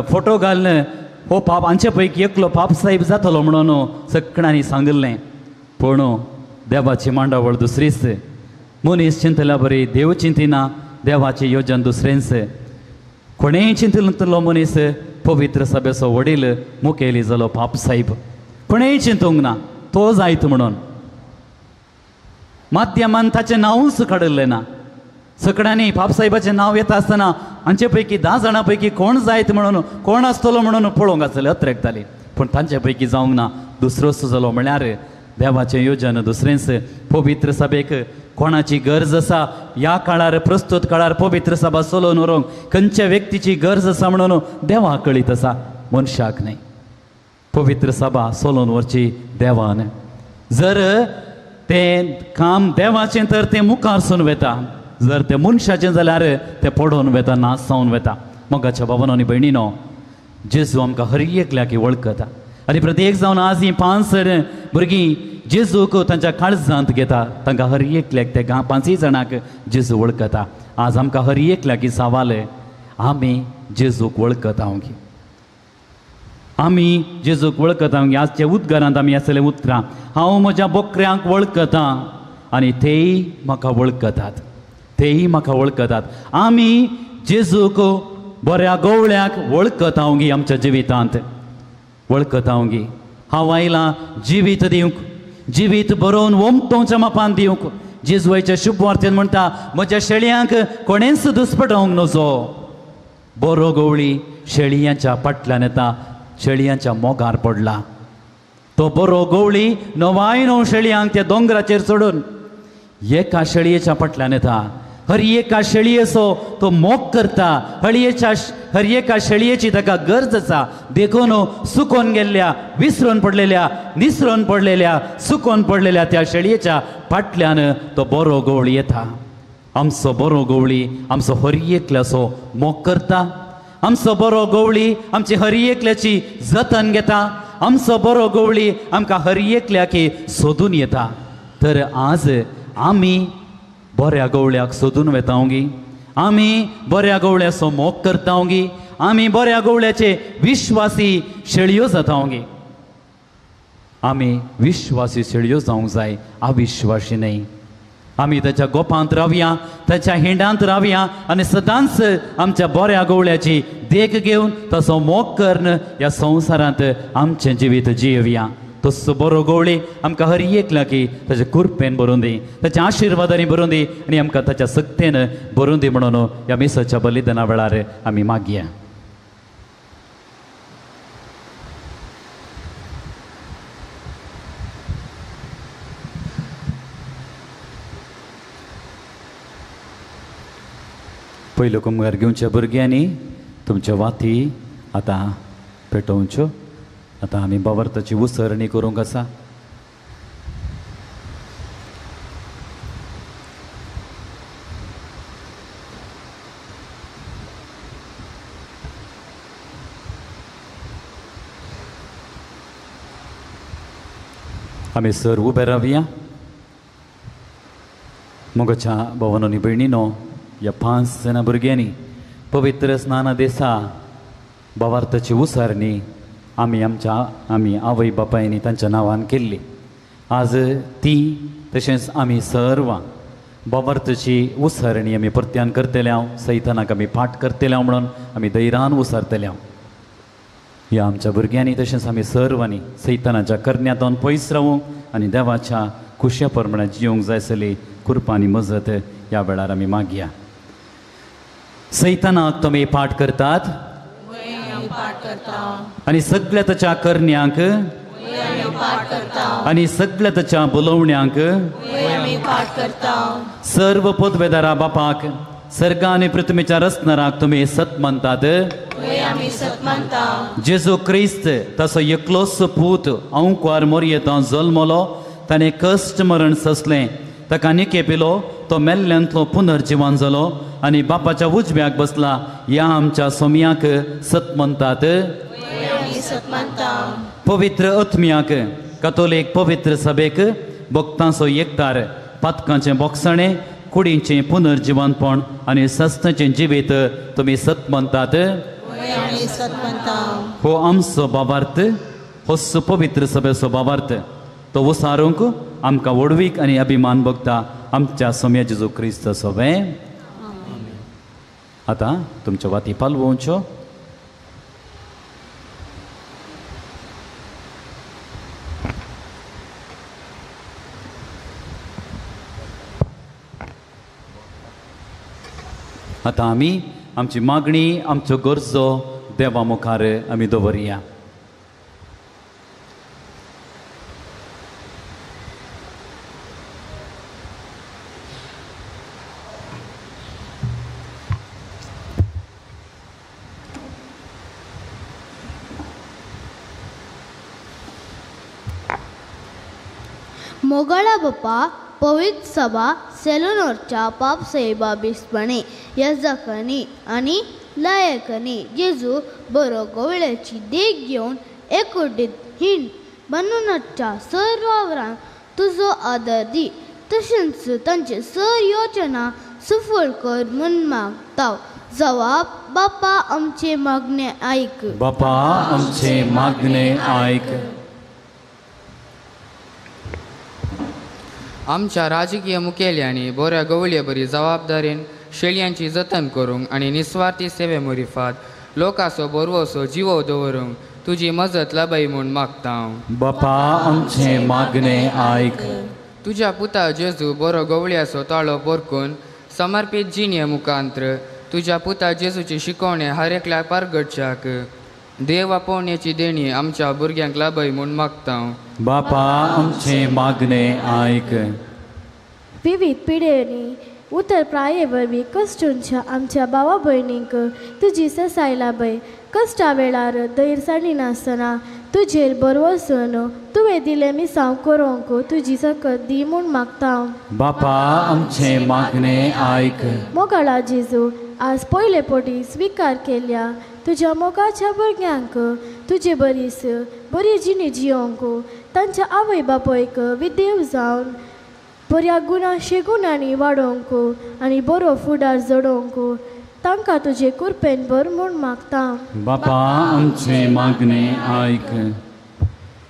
[SPEAKER 4] फोटो घालून हो पाप हांचे पैकी एकलो पाप साहेब जातलो म्हणून सगळ्यांनी सांगिल्लें. पूण देवाची मांडावळ दुसरीच. मनीस चिंतल्या बरी देव चिंतिना, देवाची योजन दुसरेंच. कोणेय चिंतलो मनीस पवित्र सभेचो वडील मुखेली जालो पाप साहेब. कोणेय चिंतूंक ना तो जायत म्हणून. माध्यमान ताचें नांवूच काडिल्लें ना. सगळ्यांनी पापसाहेबाचें नांव येता आसतना हांचे पैकी 10 जाणां पैकी कोण जायत म्हणून कोण आसतलो म्हणून पळोवंक आसतले अत्रेकताली. पूण तांचे पैकी जावंक ना, दुसरोच जालो. म्हळ्यार देवाचें योजन दुसरेंच. पवित्र सभेक कोणाची गरज आसा ह्या काळार, प्रस्तुत काळार पवित्र सभा चलोवन व्हरूंक खंयच्या व्यक्तीची गरज आसा म्हणून देवा कळीत आसा, मनशाक न्हय. पवित्र सभा चलोवन व्हरची देवान. जर तें काम देवाचें तर तें मुखार वता, जर तें मनशाचें जाल्यार तें पडोवन वता, नाश जावन वता. मोगाच्या बाबानो आनी भयणीनो, जेजू आमकां हर एकल्याक वळखता आनी प्रत्येक जावन आज हीं 5 भुरगीं जेजूक तांच्या काळजांत घेता. तांकां हर एकल्याक त्या 5 जाणांक जेजू वळखता. आज आमकां हर एकल्याक सवाल, आमी जेजूक वळखता की आमी जेजूक वळखता की? आजच्या उद्गारांत आमी आसले उतरां, हांव म्हज्या बोकऱ्यांक वळखता आनी तेय म्हाका वळखतात, तेय म्हाका वळखतात. आमी जेजूक बऱ्या गवळ्याक वळखता गी आमच्या जिवितांत वळखता गी? हांव आयलां जिवीत दिवंक, जिवीत बरोवन ओमतोवच्या मापान दिवंक. जेजुआच्या शुभवार्तेन म्हणटा म्हज्या शेळयांक कोणेंच दुस्पटावंक नजो. बरो गवळी शेळयांच्या फाटल्यान येता, शेळयांच्या मोगार पडला. तो बरो गवळी 99 शेळयांक त्या दोंगराचेर चडून एका शेळयेच्या फाटल्यान येता. हर एका शेळयेचो तो मोग करता, हर एका शेळयेची ताका गरज आसा. देखून सुकोन गेल्ल्या, विसरून पडलेल्या, निसरून पडलेल्या, सुकोन पडलेल्या त्या शेळयेच्या फाटल्यान तो बरो गवळी येता. आमचो बरो गवळी आमचो हर एकल्याचो मोग करता. आमचो बरो गवळी आमची हर एकल्याची जतन घेता. आमचो बरो गवळी आमकां हर एकल्याक सोदून येता. तर आज आमी बऱ्या गवळ्याक सोदून वेता गी? आमी बऱ्या गवळ्याचो मोग करता गी? आमी बऱ्या गवळ्याचे विश्वासी शेळयो जाता गी? आमी विश्वासी शेळयो जावंक जाय, अविश्वासी न्हय. आमी ताच्या गोपांत रावया, ताच्या हिंडांत रावया आनी सदांच आमच्या बऱ्या गवळ्याची देख घेवन तसो मोग करून ह्या संवसारांत आमचें जिवीत जियोवया. तसो बरो गवळी आमकां हर एकल्याक ताच्या कृपेन भरून दी, ताच्या आशिर्वादांनी भरून दी आनी आमकां ताच्या सक्तेन भरून दी म्हणून ह्या मिसाच्या बलिदाना वेळार आमी मागया. पयलो कुमगार घेवच्या भुरग्यांनी तुमच्या वाती आतां पेटोवच्यो. आतां आमी बावर्ताची उसरणी करूंक आसा. आमी सर उबे रावया. मोगाच्या भावानो आनी भयणीनो, ह्या 5 जाणां भुरग्यांनी पवित्र स्नाना दिसा बावार्थाची उसारणी आमी आमच्या आमी आवय बापायनी तांच्या नांवान केल्ली. आज ती तशेंच आमी सर्वां बावार्थाची उसारणी आमी परत्यान करतले हांव, सैतानाक आमी पाठ करतले हांव म्हणून आमी धैर्यान उसारतले हांव. ह्या आमच्या भुरग्यांनी तशेंच आमी सर्वांनी सैतानाच्या करण्यांतून पयस रावूंक आनी देवाच्या खुशया प्रमाणे जिवंक जाय आसली कृपा आनी मजत ह्या वेळार आमी मागया. सैतानाक तुमी पाठ करतात आनी सगळ्या ताच्या करण्यांक आनी सगळ्या ताच्या बोलोवण्यांक सर्व पदवेदारा बापाक सर्ग आनी पृथ्वीच्या रचणाराक तुमी सत मानतात. जेजू क्रिस्त ताचो एकलोच पूत अंकुवार मोरयेंत जल्मलो, ताणें कश्ट मरण सोंसलें, ताका निके पिलो, तो मेल्ल्यांतलो पुनर्जिवन जालो आनी बापाच्या उजव्याक बसला. ह्या आमच्या सोमयाक सत मानतात. पवित्र आत्म्याक कथोलीक पवित्र सभेक भक्तांचो एकतार पातकांचें बोगसणें कुडींचें पुनर्जिवनपण आनी सस्ताचें जिवीत तुमी सत म्हणटात. हो आमचो बाबार्थ, हो पवित्र सभेचो बाबार्थ, तो वसारूंक आमकां व्हडवीक आनी अभिमान भोगता आमच्या सोम्या जेजू क्रिस्त सोबें. आतां तुमच्यो वाती पालवोवच्यो. आतां आमी आमची मागणी, आमच्यो गरजो देवा मुखार आमी दवरया.
[SPEAKER 6] मोगळा बापा, पवित्र सभा सेलोनोरच्या पाप साहेबा बिस्पणे यजकांनी आनी लायकांनी जेजू बरो गवळ्याची देख घेवन एकोटीत हिंड बनूनच्या सर वावरान तुजो आदर दी, तशेंच तांचे सर योजना सुफळ कर म्हूण मागता. जवाब बापा आमचे मागणे आयक.
[SPEAKER 4] बापा आमचे मागणे आयक.
[SPEAKER 7] आमच्या राजकीय मुखेल्यांनी बऱ्या गवळये बरी जबाबदारीन शेळयांची जतन करूंक आनी निस्वार्थी सेवे मुरिफात लोकांचो बरवसो जिवो दवरूंक तुजी मजत लाबाय म्हूण मागता हांव.
[SPEAKER 4] बापा आमचे मागणे आयक.
[SPEAKER 7] तुज्या पुता जेजू बरो गवळयाचो ताळो परकून समर्पीत जिणे मुखांत्र तुज्या पुता जेजूची शिकवणे हर एकल्या पारगडच्याक देव आपोवण्याची देणी आमच्या भुरग्यांक लाभय म्हूण मागता हांव.
[SPEAKER 4] बापा आमचे मागणे आयक.
[SPEAKER 8] विविध पिढ्यांनी उतर प्राये वरवीं कश्टूंच्या आमच्या भावा भयणींक तुजी ससाय लाभय. कश्टा वेळार धैर्य सांडिनासतना तुजेर बरवसून तुवें दिलें मिसांव करूंक तुजी सकत दी म्हूण मागता हांव.
[SPEAKER 4] बापा आमचे मागणे आयक.
[SPEAKER 8] मोगाळा जेजू, आज पयले पटी स्विकार केल्या तुज्या मोगाच्या भुरग्यांक तुजे बरीस बरी जिणी जियोंक तांच्या आवय बापायक विदेव जावन बऱ्या गुणा शेगुणांनी वाडोवंक आनी बरो फुडार जडोवंक तांकां तुजे कुरपेन भर म्हूण मागता.
[SPEAKER 4] बापा आमचे मागणे आयक.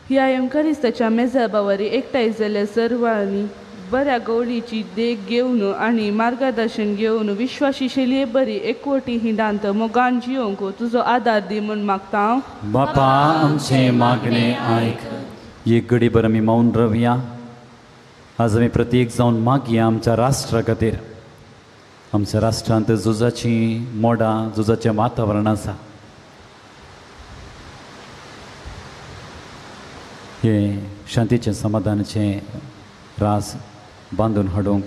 [SPEAKER 1] ह्या एमकारिस्ताच्या मेजाबावरी एकठांय जाल्ल्या सर्वांनी बऱ्या गवळीची देख घेवन आनी मार्गदर्शन घेवन विश्वासी शैली बरी एकवटी हिंडांत मोगान जियोंक तुजो आदार दी म्हूण मागता हांव.
[SPEAKER 4] बापा आमचे मागणे आयक. एक घडीभर आमी मौन रावया. आज आमी प्रत्येक जावन मागया आमच्या राष्ट्रा खातीर. आमच्या राष्ट्रांत झुजाची मोडां, झुजाचें वातावरण आसा. हें शांतीचें समाधानाचें रास बांदून हाडूंक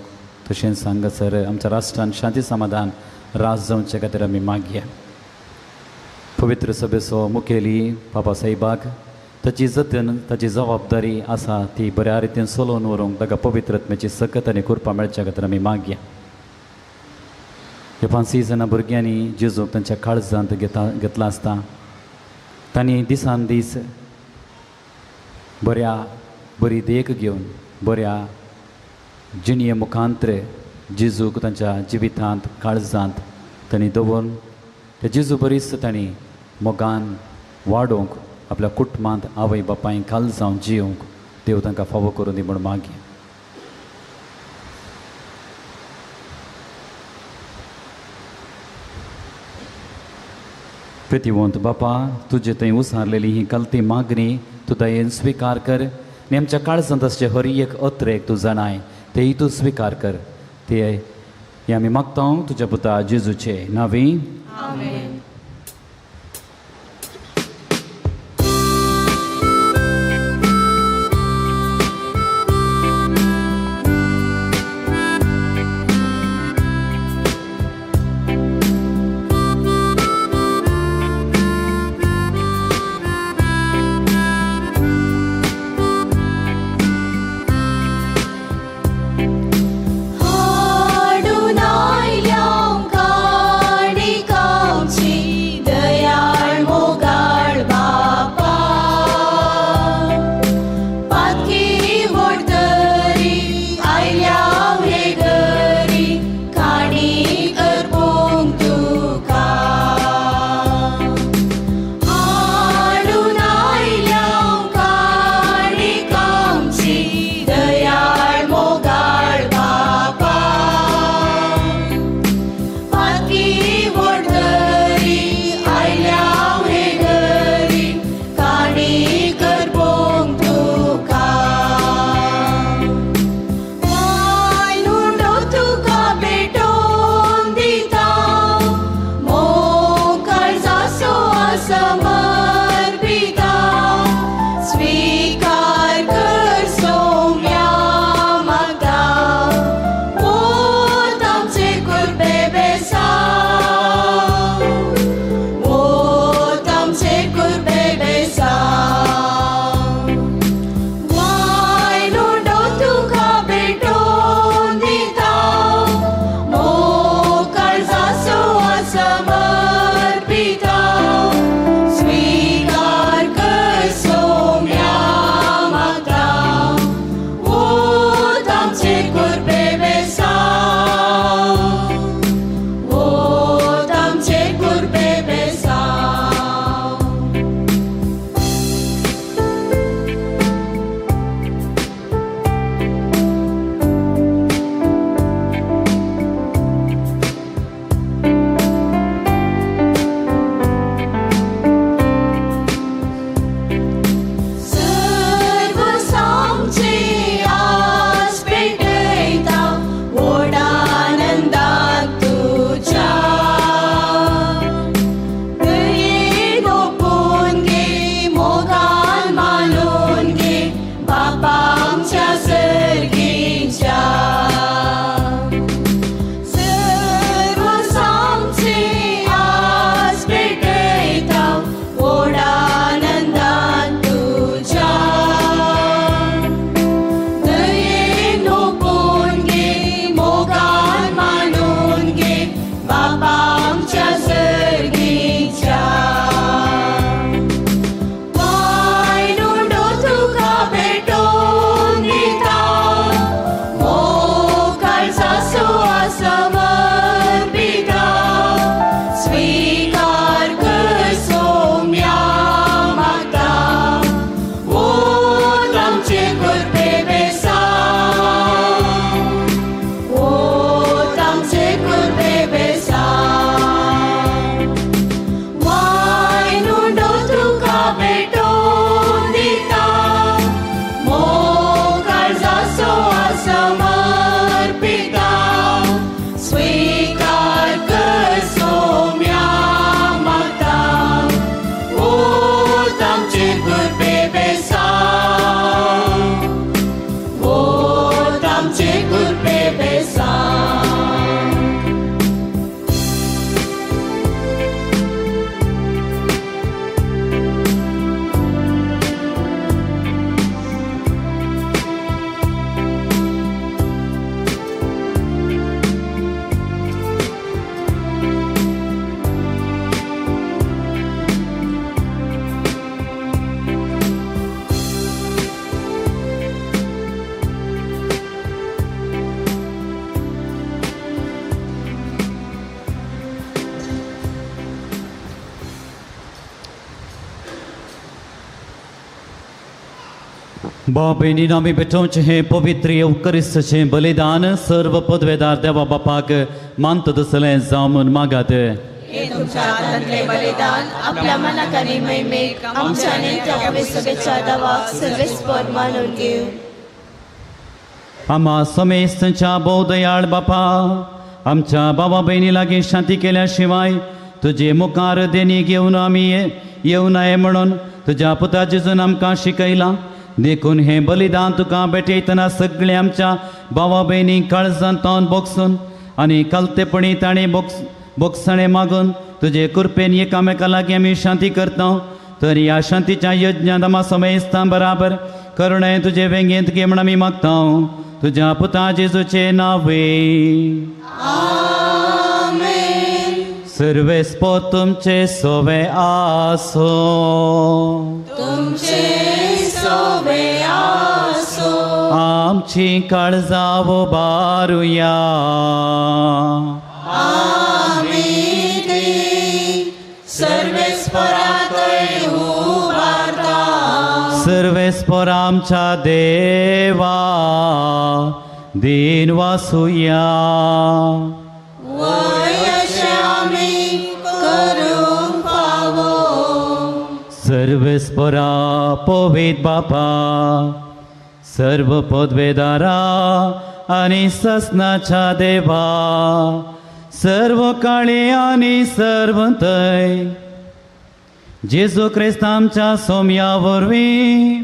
[SPEAKER 4] तशेंच हांगासर आमच्या राष्ट्रान शांती समाधान रास जावचे खातीर आमी मागया. पवित्र सभेचो मुखेली बाबा साहेबाक ताची जतन, ताची जबाबदारी आसा ती बऱ्या रितीन चलोवन व्हरूंक ताका पवित्र आत्म्याची सकत आनी कृपा मेळच्या खातीर आमी मागया. ह्या पांचूय जाणां भुरग्यांनी जेजूक तांच्या काळजांत घेतला आसता तांणी दिसान दीस बऱ्या बरी देख घेवन बऱ्या जिणये मुखांत्र जेजूक तांच्या जिवितांत काळजांत तांणी दवरून त्या जेजू बरीच तांणी मोगान वाडोवंक आपल्या कुटुंबांत आवय बापायक काल जावन जियोवंक देव तांकां फावो करून दी म्हूण मागया. प्रितीवंत बापा, तुजे थंय उसारलेली ही कलती मागणी तूं दयेन स्विकार कर आनी आमच्या काळजांत आसचे हर एक अत्रेक तूं जाणाय तेय तूं स्विकार कर. ते हे आमी मागता तुज्या पुता जेजूचे नांवी.
[SPEAKER 2] आमेन. हाडून आयल्या काणिकांची
[SPEAKER 4] भाव भयणीन आमी भेटोवचें हें पवित्र येवकरिस्ताचें बलिदान सर्व पदवेदार देवा बापाक मानता तसलें जावं म्हूण मागात.
[SPEAKER 2] हे तुमच्या हातांतलें बलिदान आपल्या मनाक आनी महिमेक आमच्या आनी सभेच्या दावाक सर्वेस्पर मानून घेवं.
[SPEAKER 4] आमा समेस्तांच्या भोव दयाळ बापा, आमच्या बाबा भयणी लागीं शांती केल्या शिवाय तुजे मुखार देणी घेवन आमी येवं नये म्हणून तुज्या पुता जेजून आमकां शिकयलां. देखून हें बलिदान तुका भेटयतना सगळें आमच्या भावा भयणी काळजान तावन बोगसून आनी कलतेपणी ताणें बोगसणें मागून तुजे कृपेन एकामेका लागीं आमी शांती करता. तर ह्या शांतीच्या यज्ञांत आमा समेस्तां बराबर करुणाय तुजे वेंगेंत घे म्हूण आमी मागता, तुज्या पुता जेजूचे नांवे. सर्वेस्पर तुमचे सोवे आसो.
[SPEAKER 2] तुमचे सोवे आसो.
[SPEAKER 4] आमची काळजां उबारुया.
[SPEAKER 2] आमी ती सर्वेस्परा थंय उबारता.
[SPEAKER 4] सर्वेस्पर आमच्या देवा दीन वासुया. सर्वेस्परा पवित्र बापा, सर्व पदवेदारा आनी ससनाच्या देवा, सर्व काळे आनी सर्व थंय जेजू क्रिस्त आमच्या सोम्या वरवीं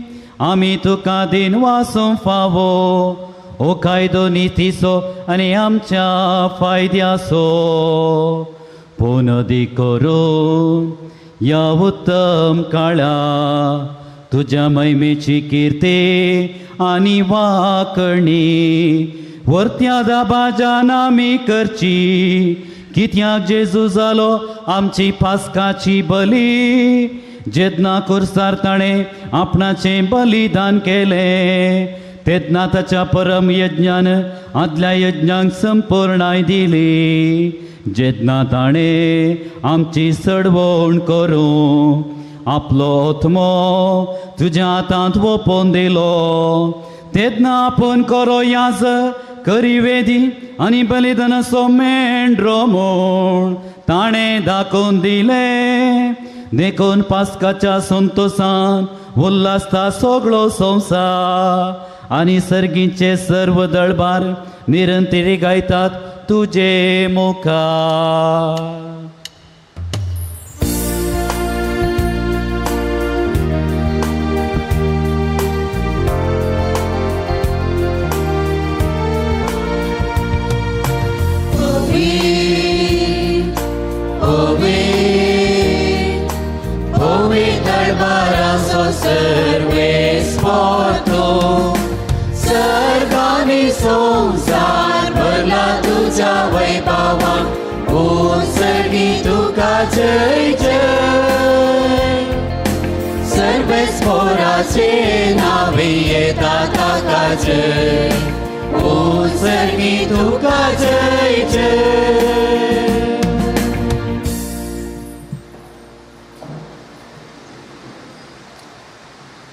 [SPEAKER 4] आमी तुका दिन वासूंक फावो ओ कायदो नितीचो आनी आमच्या फायद्याचो पुनदी करून ह्या उत्तम काळा तुज्या महिमेची किर्ती आनी वाकणी वरत्या दाबाजान आमी करची. कित्याक जेजू जालो आमची पास्काची बली, जेन्ना कुर्सार ताणें आपणाचें बलिदान केलें तेन्ना ताच्या परम यज्ञान आदल्या यज्ञांक संपूर्णाय दिली. जेन्ना ताणें आमची सडवण करूं आपलो आत्मो तुज्या हातांत वोपोवन दिलो तेन्ना आपूण करो याज करी वेदी आनी बलिदानाचो मेंढरो म्हूण ताणें दाखोवन दिलें. देखून पास्काच्या संतोसान उल्हासता सगळो संवसार आनी सर्गीचे सर्व दळबार निरंतरी गायतात तुजे मुखार.
[SPEAKER 2] सर्वेस्पर तूं सर्गांनी संवसार भरला तुज्या वैभवान, ओ सर्गी तुका जय जय. सर्वेस्पराचे नांवे येता ताका जय, ओ सर्गी तुका जय जय.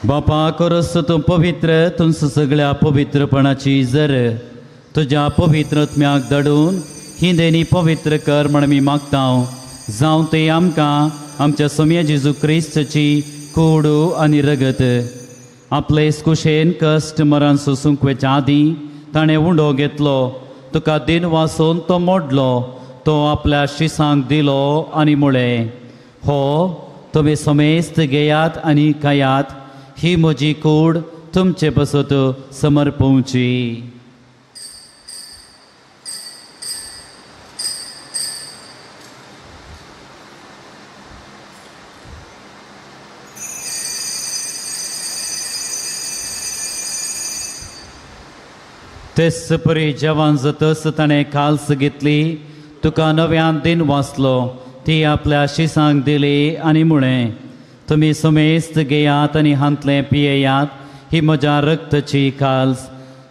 [SPEAKER 4] बापा करस तूं पवित्र, तुमचं सगळ्या पवित्रपणाची जर तुज्या पवित्र आत्म्याक धाडून ही देणी पवित्र कर म्हण आमी मागता. जावं ते आमकां आमच्या सोम्या जेजू क्रिस्ताची कोडू आनी रगत. आपले कुशेन कश्ट मरण सोसूंक वचच्या आदीं ताणें उंडो घेतलो, तुका दिन वासून तो मोडलो, तो आपल्या शिसांक दिलो आनी म्हळें, हो तुमी समेस्त घेयात आनी खायात, ही म्हजी कूड तुमचे पासत समर्पोवची. तेच परी जेवण जातच ताणें काल्स घेतली, तुका नव्यान दिन वाचलो, ती आपल्या शिसांक दिली आनी म्हळें, तुमी समेस्त घेयात आनी हांतलें पियेयात, ही म्हज्या रक्ताची काल्स,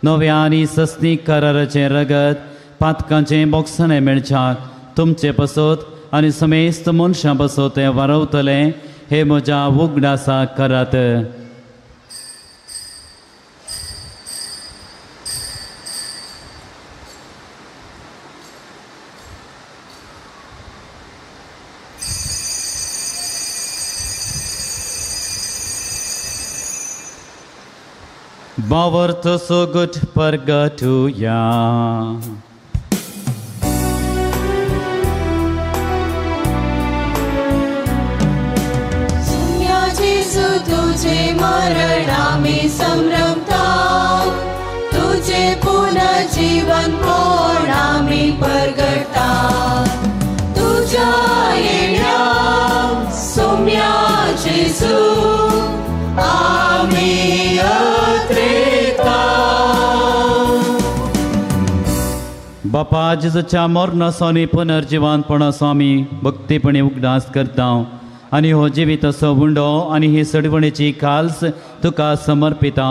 [SPEAKER 4] नव्या आनी सस्नीक कराराचें रगत पातकांचें बोगसणें मेळच्याक तुमचे पासत आनी समेस्त मनशां पासत तें वारवतलें, हे म्हज्या उगडासाक करात. भावार्थ सोगट परगटुया.
[SPEAKER 2] जेजू तुझे मरण आमी संभ्रमता, तुझे पुनर्जीवन कोण आमी परगटा. तुझ्या येण्या सोम्या जेजू आमी अत्रेता.
[SPEAKER 4] बापा जेजूच्या मरणाचो आनी पुनर्जिवनपणाचो आमी भक्तीपणी उगडास करता आनी हो जिविताचो उंडो आनी ही सडवणेची खाल्स तुका समर्पिता.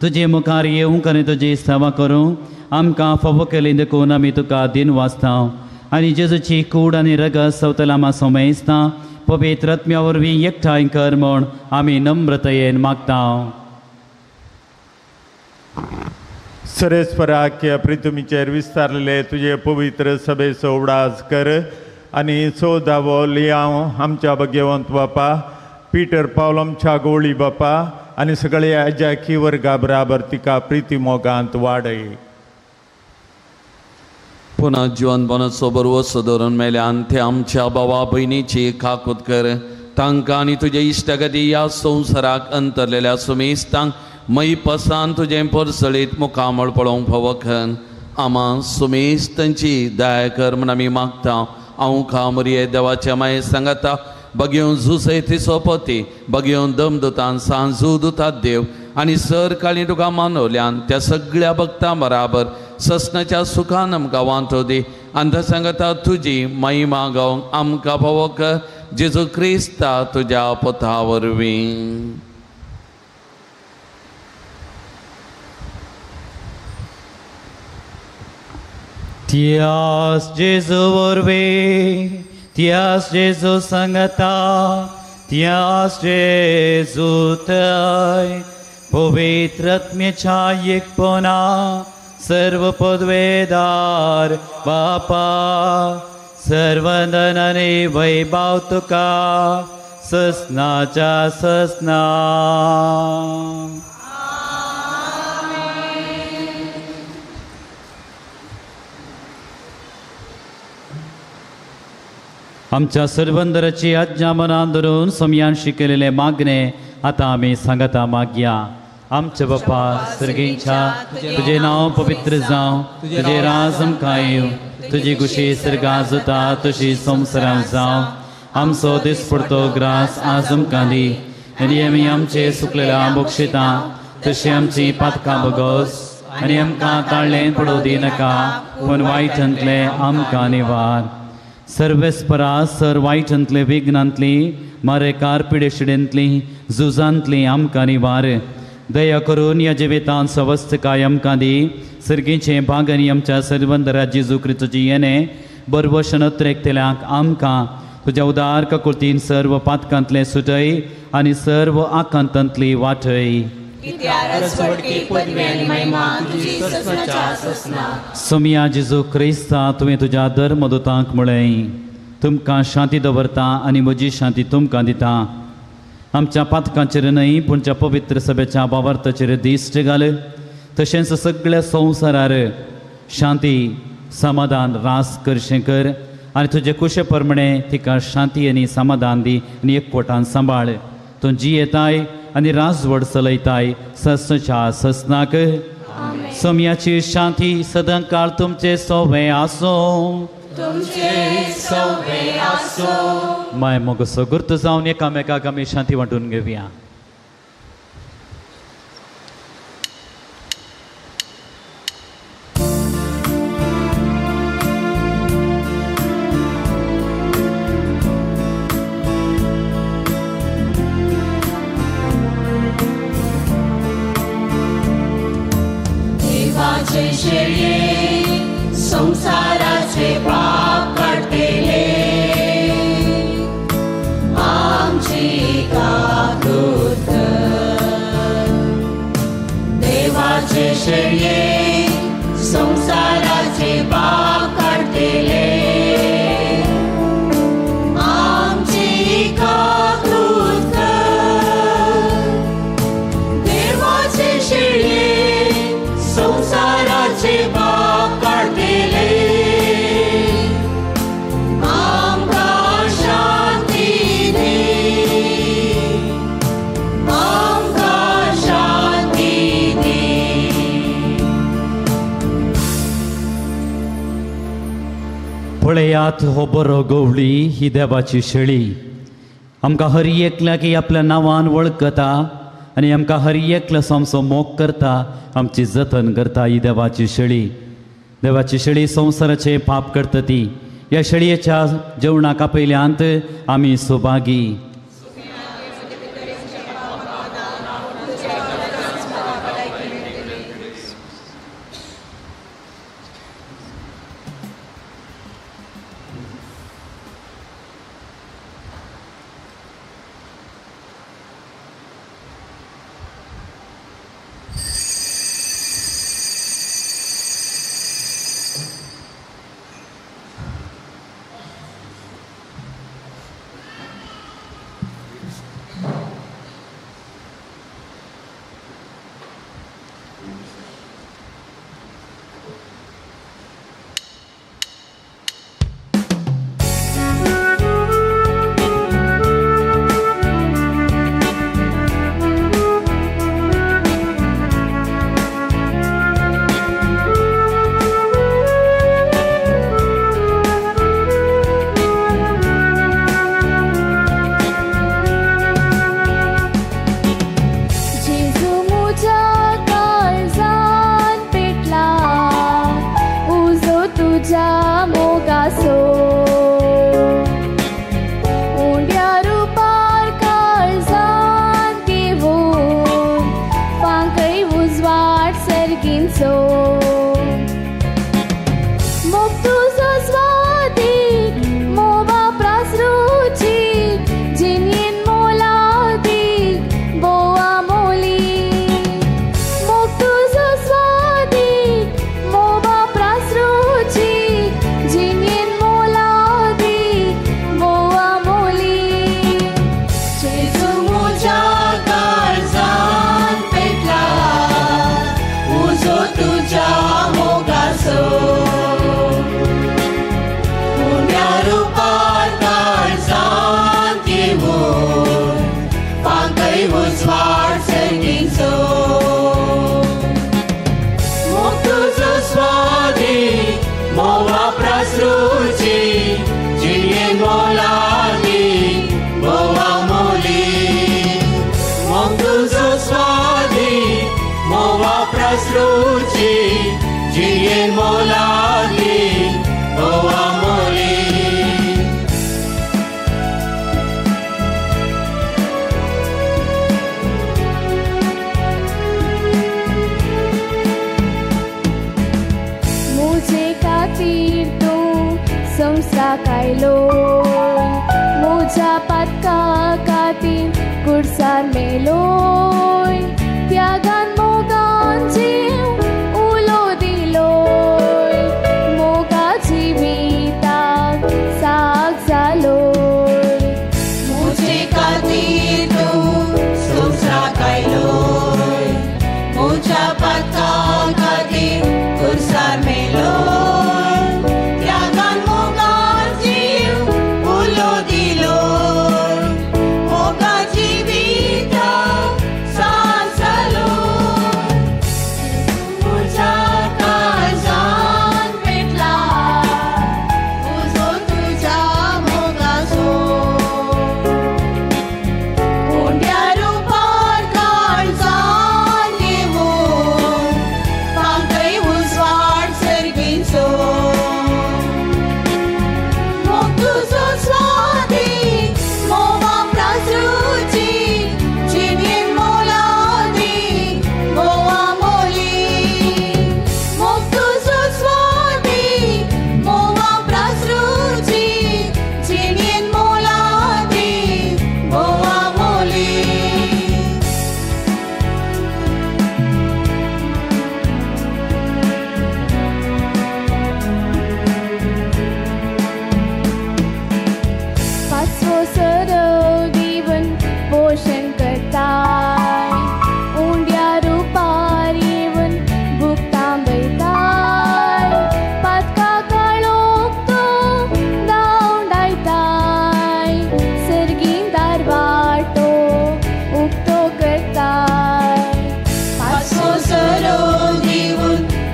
[SPEAKER 4] तुजे मुखार येवंक आनी तुजी सेवा करूंक आमकां फावो केली देखून आमी तुका दिन वाचता आनी जेजूची कूड आनी रगत सवतलामा सोमेसता पवित्र आत्म्या वरवीं एकठांय कर म्हूण आमी नम्रतायेन मागता.
[SPEAKER 9] सरेस्पराख्य प्रितुमीचेर विस्तारलेले तुजे पवित्र सभेचो उडास कर आनी चवदावो लियांव आमच्या भगवंत बापा पीटर पावल आमच्या गोळी बापा आनी सगळे आजाकी वर्गा बराबर तिका प्रिती मोगांत वाडय.
[SPEAKER 3] पुन्हा जिवनपणाचो बरवसो धरून मेल्यान ते आमच्या बाबा भयणीची काकूत कर. तांकां आनी तुजे इश्टागती ह्या संवसाराक अंतरलेल्या सुमेस्तांक मैपसान तुजें परसळीत मुखामळ पळोवंक फावखन आमा सुमेस्तांची दया कर म्हूण आमी मागता. हांव खामरिये देवाच्या माये सांगाता बगेवन जुसय थिसो पती बगेवन दमदुतान सांजू दुतात देव आनी सर काळी तुका मानवल्यान त्या सगळ्या भक्तां बराबर ससनाच्या सुखान आमकां वांटो दी आनी सांगता तुजी महिमा गावंक आमकां फावो कर जेजू क्रिस्ता तुज्या पथा वरवीं.
[SPEAKER 4] त्यास जेजू वरवीं, त्यास जेजू सांगता, त्यास जेजू थंय पवित्र आत्म्याच्या एकपणा सर्व पदवेदार बापा सर्वंदन आनी वैभव तुका ससनाच्या ससना. आमच्या सर्वंदराची आज्ञा मनान धरून सोमयान शिकयलेले मागणे आतां आमी सांगता मागया. आमच्या बापा सर्गींच्या तुजें नांव पवित्र जावं, तुजें राज आमकां येवं, तुजी खुशी सर्गां जाता तशी संवसारांत जावं. आमचो दिसपडतो ग्रास आज आमकां दी आनी आमी आमचे सुकलेल्या बक्षिता तशी आमची पातकां बगस आनी आमकां ताळ्ळें पडोवं दी नाका पूण वायटांतलें आमकां निवार. सर्वेस्परा सर वायटांतले विघ्नांतली मारेकार पिडेशिडेंतली झुजांतली आमकां निवार. दया करून ह्या जिवितांत सवस्तकाय आमकां दी. सर्गीचें भाग आनी आमच्या सर्वंदरा जेजू क्रिस्ताची येणें बरवशन अत्रेकतल्यांक आमकां तुज्या उदार काकुळतीन सर्व पातकांतलें सुटय आनी सर्व आकांतांतली वाटय. सोमया जेजू क्रिस्ता तुवें तुज्या धर्मदूतांक म्हळें तुमकां शांती दवरता आनी म्हजी शांती तुमकां दिता. आमच्या पातकांचेर न्हय पूण त्या पवित्र सभेच्या भावार्थाचेर दिश्ट घाल तशेंच सगळ्या संवसारार शांती समाधान रास करशें कर आनी तुजे कुशे प्रमाणे तिका शांती आनी समाधान दी आनी एकवटान सांबाळ. तूं जियेताय आनी राजवड चलयताय ससच्या ससनाक. सोमयाची शांती सदांकाळ तुमचे सोवे आसूं. माय मोगसो गुर्त जावन एकामेकाक आमी शांती वांटून घेवया.
[SPEAKER 2] संसाराचे पाप काडटले आमची काकूळ.
[SPEAKER 4] पळयात हो बरो गवळी ही देवाची शेळी आमकां हर एकल्याक आपल्या नांवान वळखता आनी आमकां हर एकलो आमचो मोग करता, आमची जतन करता. ही देवाची शेळी, देवाची शेळी संवसाराचें पाप करता ती. ह्या शेळयेच्या जेवणाक आपयल्यांत आमी सुभागी.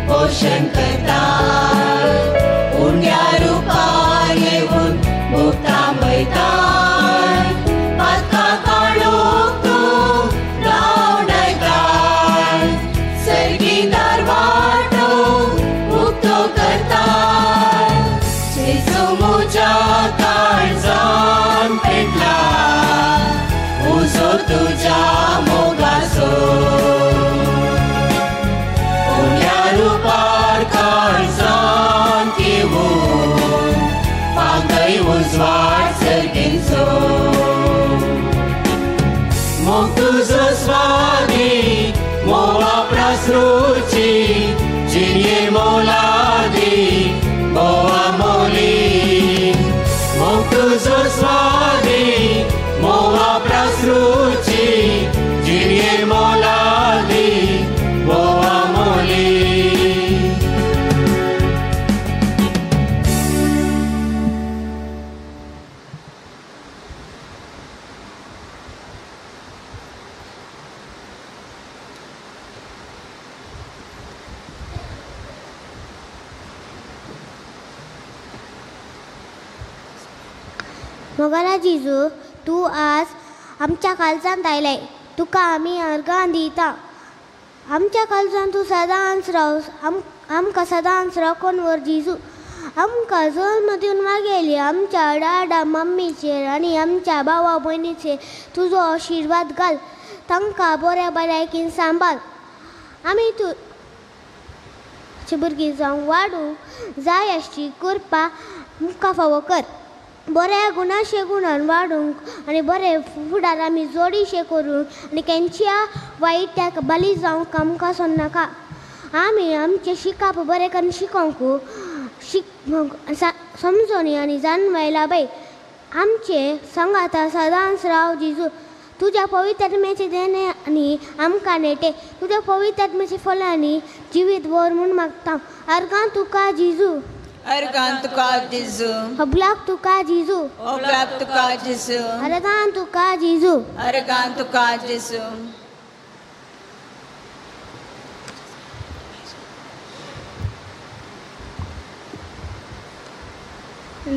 [SPEAKER 2] पोषण करता उंड्या रूपा
[SPEAKER 10] पांगय उजवाड सर्गींचो. मोग तुजो स्वादी मोवा प्रासरुची जिणये मोलादी बोवा मोली. मोग तुजो स्वादी मोवा प्रासरुची जिणये मोलादी बोवा मोली.
[SPEAKER 5] मोगाला जेजू, तूं आज आमच्या काळजांत आयलाय, तुका आमी अर्गां दिता. आमच्या काळजांत तूं सदांच राव, आमकां सदांच राखून व्हर जेजू. आमकां जल्म दिवन मागेली आमच्या डाडा मम्मीचेर आनी आमच्या भावा भयणीचेर तुजो आशिर्वाद घाल, तांकां बऱ्या भलायकेन सांबाळ. आमी तूं भुरगीं जावंक वाडूंक जाय आसची कृपा आमकां फावो कर. बऱ्या गुणाशे गुणान वाडूंक आनी बरे फुडार आमी जोडीशे करूंक आनी केंच्या वायट्याक बली जावंक आमकां सोन्नाका. आमी आमचें शिकप बरें करून शिकोवंक समजोनी आनी जाणवाय बाय. आमचे संगाता सदांच राव जेजू. तुज्या पवित्र आत्म्याचे देणे आनी आमकां नेटे तुज्या पवित्र आत्म्याचे फळांनी जिवीत व्हर म्हूण मागता. अर्गां तुका जेजू.
[SPEAKER 2] अर्गां तुका जेजू.
[SPEAKER 5] अबलाक तुका जेजू.
[SPEAKER 2] अबलाक तुका जेजू.
[SPEAKER 5] अर्गां तुका जेजू.
[SPEAKER 2] अर्गां तुका जेजू.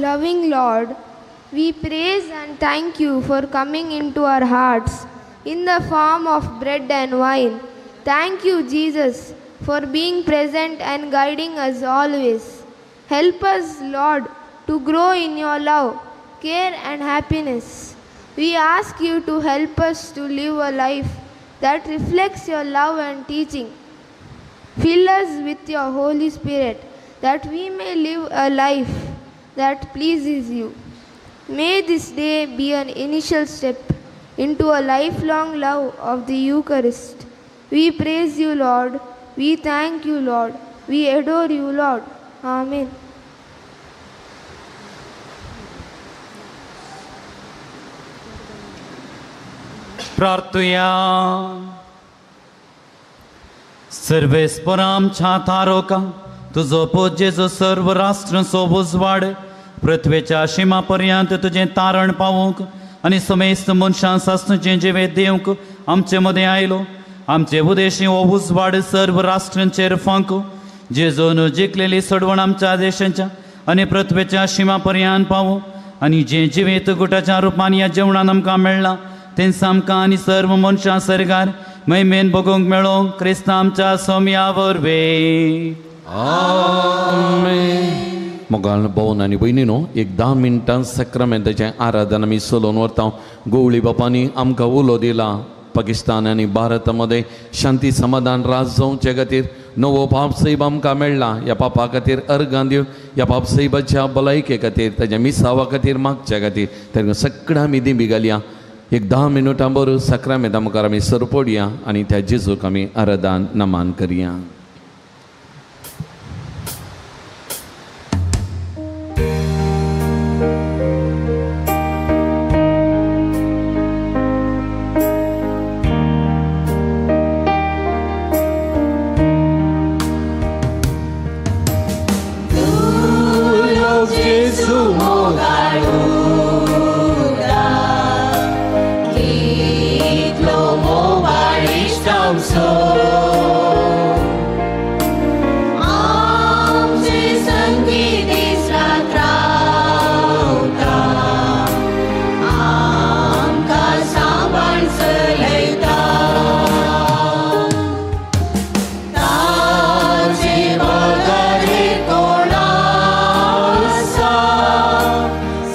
[SPEAKER 11] Loving Lord, we praise and thank you for coming into our hearts in the form of bread and wine. Thank you, Jesus, for being present and guiding us always. Help us, Lord, to grow in your love, care and happiness. We ask you to help us to live a life that reflects your love and teaching. Fill us with your Holy Spirit that we may live a life that pleases you. May this day be an initial step into a lifelong love of the Eucharist. We praise you, Lord. We thank you, Lord. We adore you, Lord. Amen.
[SPEAKER 4] प्रार्थुया. सर्वेस्परामच्या तारोका तुजो पूत जेजू सर्व राष्ट्रांचो उजवाड पृथ्वेच्या शिमा पर्यंत तुजें तारण पावूंक आनी समेस्त मनशां सासणेचें जिवेत दिवंक आमचे मदें आयलो. आमचे उदेशी हो उजवाड सर्व राष्ट्रांचेर फांकू. जेजून जिखलेली सोडवण आमच्या देशांच्या आनी पृथ्वेच्या शिमा पर्यंत पावूं आनी जें जिवेत गुटाच्या रुपान ह्या जेवणान आमकां मेळ्ळां तेंच आमकां आनी सर्व मनशां सरकार महिमेन भोगूंक मेळों क्रिस्तांव आमच्या सोम्या वरवीं.
[SPEAKER 3] आमेन. मोगाळ भोवन आनी भयणीनो, एक 10 मिनटां साक्रामेंताचें आराधन आमी चलोवन व्हरता. गोवळी बापांनी आमकां उलो दिला पाकिस्तान आनी भारता मदें शांती समाधान राज जावचे खातीर नवो पापसैब आमकां मेळ्ळा. ह्या पापा खातीर अर्गां दिवन ह्या पापसैबाच्या भलायके खातीर ताच्या मिसावा खातीर मागच्या खातीर ताका सगळ्या आमी दिंबी घालया. एक 10 मिनटां बरोबर साक्रामेंता मुखार आमी सरपडया आनी त्या जेजूक आमी आराधन नमान करया.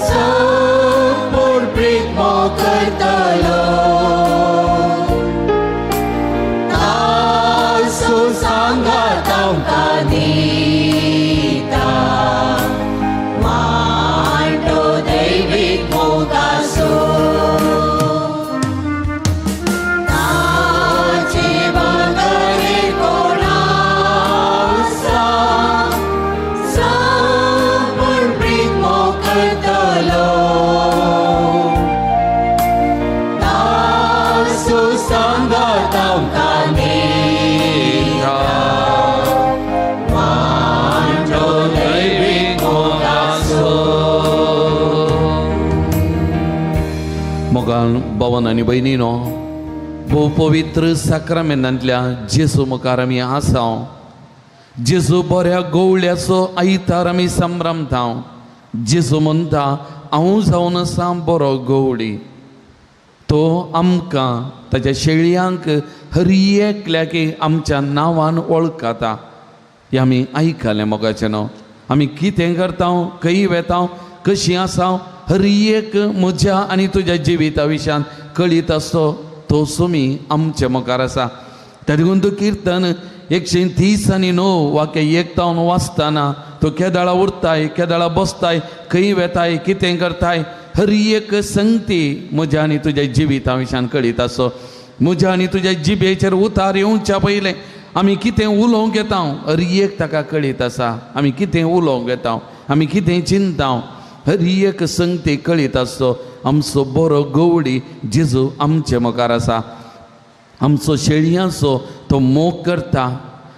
[SPEAKER 10] So
[SPEAKER 3] मोगाळ भवन आनी भयणीनो, भोव पवित्र साक्रामेंतांतल्या जेजू मुखार आमी आसा. जेजू बऱ्या गोवळ्याचो आयतार आमी संभ्रमता. जेजू म्हणटा हांव जावन आसा बरो गवळी. तो आमकां ताच्या शेळयांक हर एकल्याक आमच्या नांवान वळखता. हें आमी आयकलें मोगाचें न्हू. आमी कितें करता, खंय वेता, कशीं आसा, हर एक म्हज्या आनी तुज्या जिविता विशयान कळीत आसतो तो सुमी आमचे मुखार आसा. ताका तूं किर्तन 139 वाक्य 1 तावन वाचतना तो केदाळा उरताय, केदाळा बसताय, खंय वेताय, कितें करताय, हर एक संगती म्हज्या आनी तुज्या जिविता विशयान कळीत आसो. म्हज्या आनी तुज्या जिबेचेर उतार येवच्या पयलें आमी कितें उलोवंक येता हर एक ताका कळीत आसा. आमी कितें उलोवंक येता, आमी कितें चिंता, हर एक संगती कळीत आसतो. आमचो बरो गवळी जेजू आमचे मुखार आसा. आमचो शेळयांचो तो मोग करता,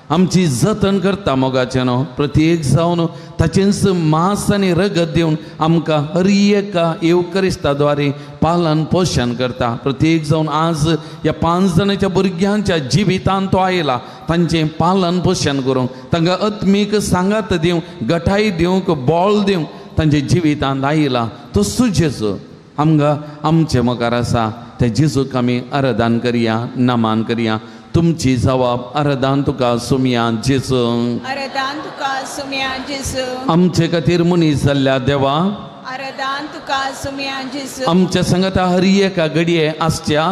[SPEAKER 3] आमची जतन करता मोगाचें न्हू. प्रत्येक जावन ताचेंच मांस आनी रगत दिवन आमकां हर एका येवकरिस्ता द्वारे पालन पोशण करता. प्रत्येक जावन आज ह्या 5 जाणांच्या भुरग्यांच्या जिवितांत तो आयला तांचें पालन पोशण करूंक, तांकां आत्मीक सांगात दिवंक, गठाय दिवंक, बळ दिवंक तांच्या जिवितांत आयला तो जेजू आमकां आमचे मुखार आसा. त्या जेजूक आमी आराधन करया, नमान करया. तुमची जवाब आराधन तुका सुमया जेजू,
[SPEAKER 2] आराधन तुका सुमया जेजू.
[SPEAKER 3] आमचे खातीर मनीस जाल्ल्या देवा,
[SPEAKER 2] आराधन तुका सुमया जेजू.
[SPEAKER 3] आमच्या संगता हर एका घडये आसच्या,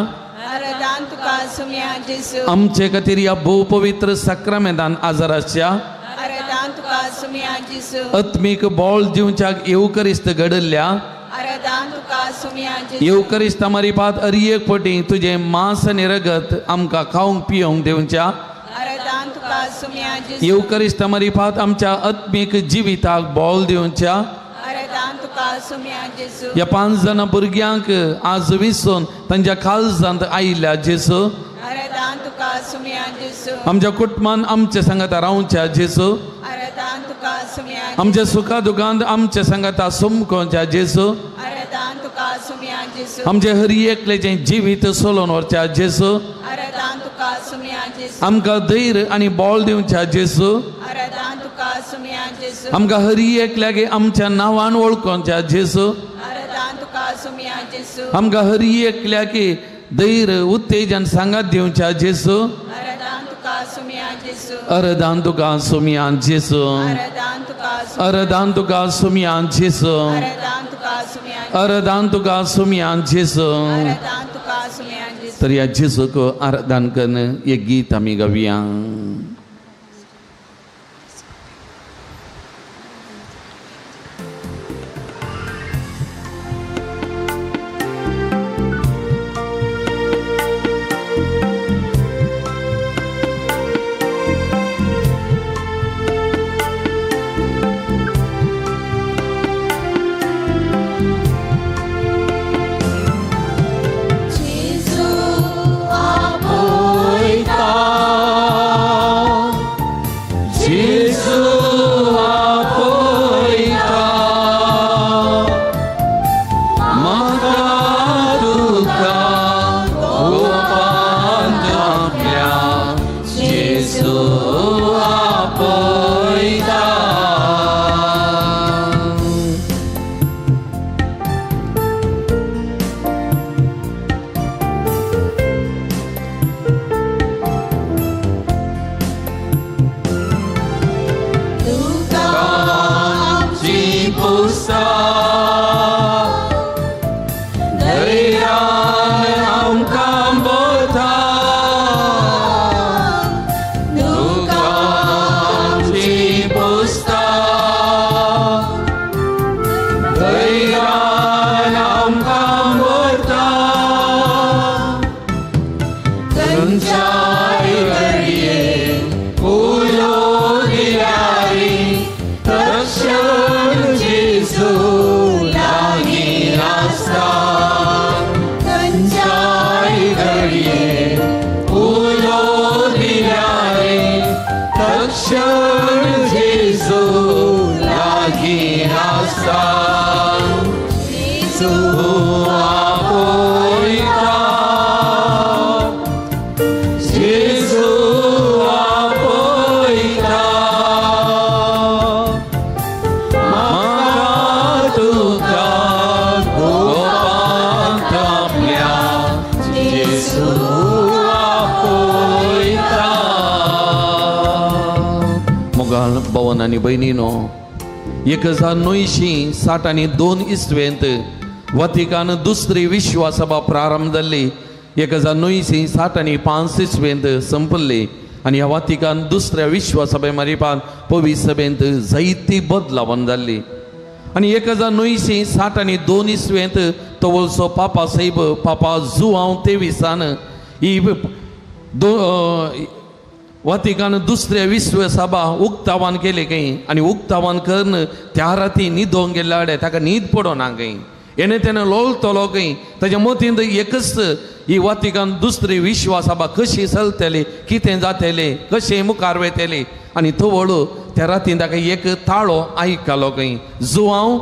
[SPEAKER 2] आराधन तुका सुमया जेजू.
[SPEAKER 3] आमचे खातीर ह्या भोव पवित्र साक्रामेंतान आजार आसच्या,
[SPEAKER 2] आराधन तुका सुमया जेजू.
[SPEAKER 3] आत्मीक बळ दिवच्याक येवकरिस्त घडल्ल्या,
[SPEAKER 2] आराधन तुका सुमया जेजू.
[SPEAKER 3] येवकरिस्ता मारिपात हर एक पटी तुजें मांस आनी रगत आमकां खावंक पिवंक दिवच्या,
[SPEAKER 2] आराधन तुका सुमया जेजू.
[SPEAKER 3] येवकरिस्ता मारिपात आमच्या आत्मीक जिविताक बळ दिवच्या,
[SPEAKER 2] आराधन तुका सुमया जेजू.
[SPEAKER 3] ह्या 5 जाणां भुरग्यांक आज विसोन तांच्या काळजांत आयिल्ल्या जेजू,
[SPEAKER 2] आराधन तुका सुमया जेजू.
[SPEAKER 3] आमच्या कुटुंबान आमच्या सांगाता रावच्या जेजू,
[SPEAKER 2] आराधन तुका सुमया.
[SPEAKER 3] आमच्या सुखा दुखांत आमच्या सांगाता सुमकोच्या जेजू,
[SPEAKER 2] आराधन तुका सुमया जेजू.
[SPEAKER 3] आमचे हर एकल्याचें जिवीत सोलोवन व्हरच्या जेजू,
[SPEAKER 2] आराधन तुका सुमया जेजू.
[SPEAKER 3] आमकां धैर्य आनी बळ दिवच्या जेजू,
[SPEAKER 2] आराधन तुका सुमया जेजू.
[SPEAKER 3] आमकां हर एकल्याक आमच्या नांवान वळखोवच्या जेजू,
[SPEAKER 2] आराधन तुका सुमया जेजू.
[SPEAKER 3] आमकां हर एकल्याक धैर्य उत्तेजन सांगात दिवच्या जेजू,
[SPEAKER 2] आराधन तुका सुमया जेजू.
[SPEAKER 3] आराधन तुका सुमया जेजू,
[SPEAKER 2] आराधन तुका
[SPEAKER 3] आराधन तुका सुमया जेजू,
[SPEAKER 2] आराधन तुका सुमया
[SPEAKER 3] आराधन तुका सुमया जेजू.
[SPEAKER 2] आराधन तुका सुमया जेजू.
[SPEAKER 3] तर ह्या जेजूक आराधन करून एक गीत आमी गावया.
[SPEAKER 10] Jesu, apoia.
[SPEAKER 3] भवन आनी भयणीनो, 1962 इसवेंत वातिकान दुसरी विश्वासभा प्रारंभ जाल्ली, 1965 इसवेंत संपल्ली आनी ह्या वातिकान दुसऱ्या विश्वसभे मारिपान पवी सभेंत जायती बदलावण जाल्ली. आनी 1962 इसवेंत तवलसो पापा साहेब पापा जुआंव तेविसान ही वातिकान दुसऱ्या विश्वसभा उक्तावान केली खंय आनी उक्तावान करून त्या राती न्हिदोंक गेल्ल्या कडेन ताका न्हीद पडना खंय, येणे तेणें लोळतलो खंय. ताच्या मतींत एकच ही वातिकान दुसरी विश्वासभा कशी चलतली, कितें जातलें, कशें मुखार वयतली. आनी तवळ त्या रातीन ताका एक ताळो आयकलो खंय, जुआंव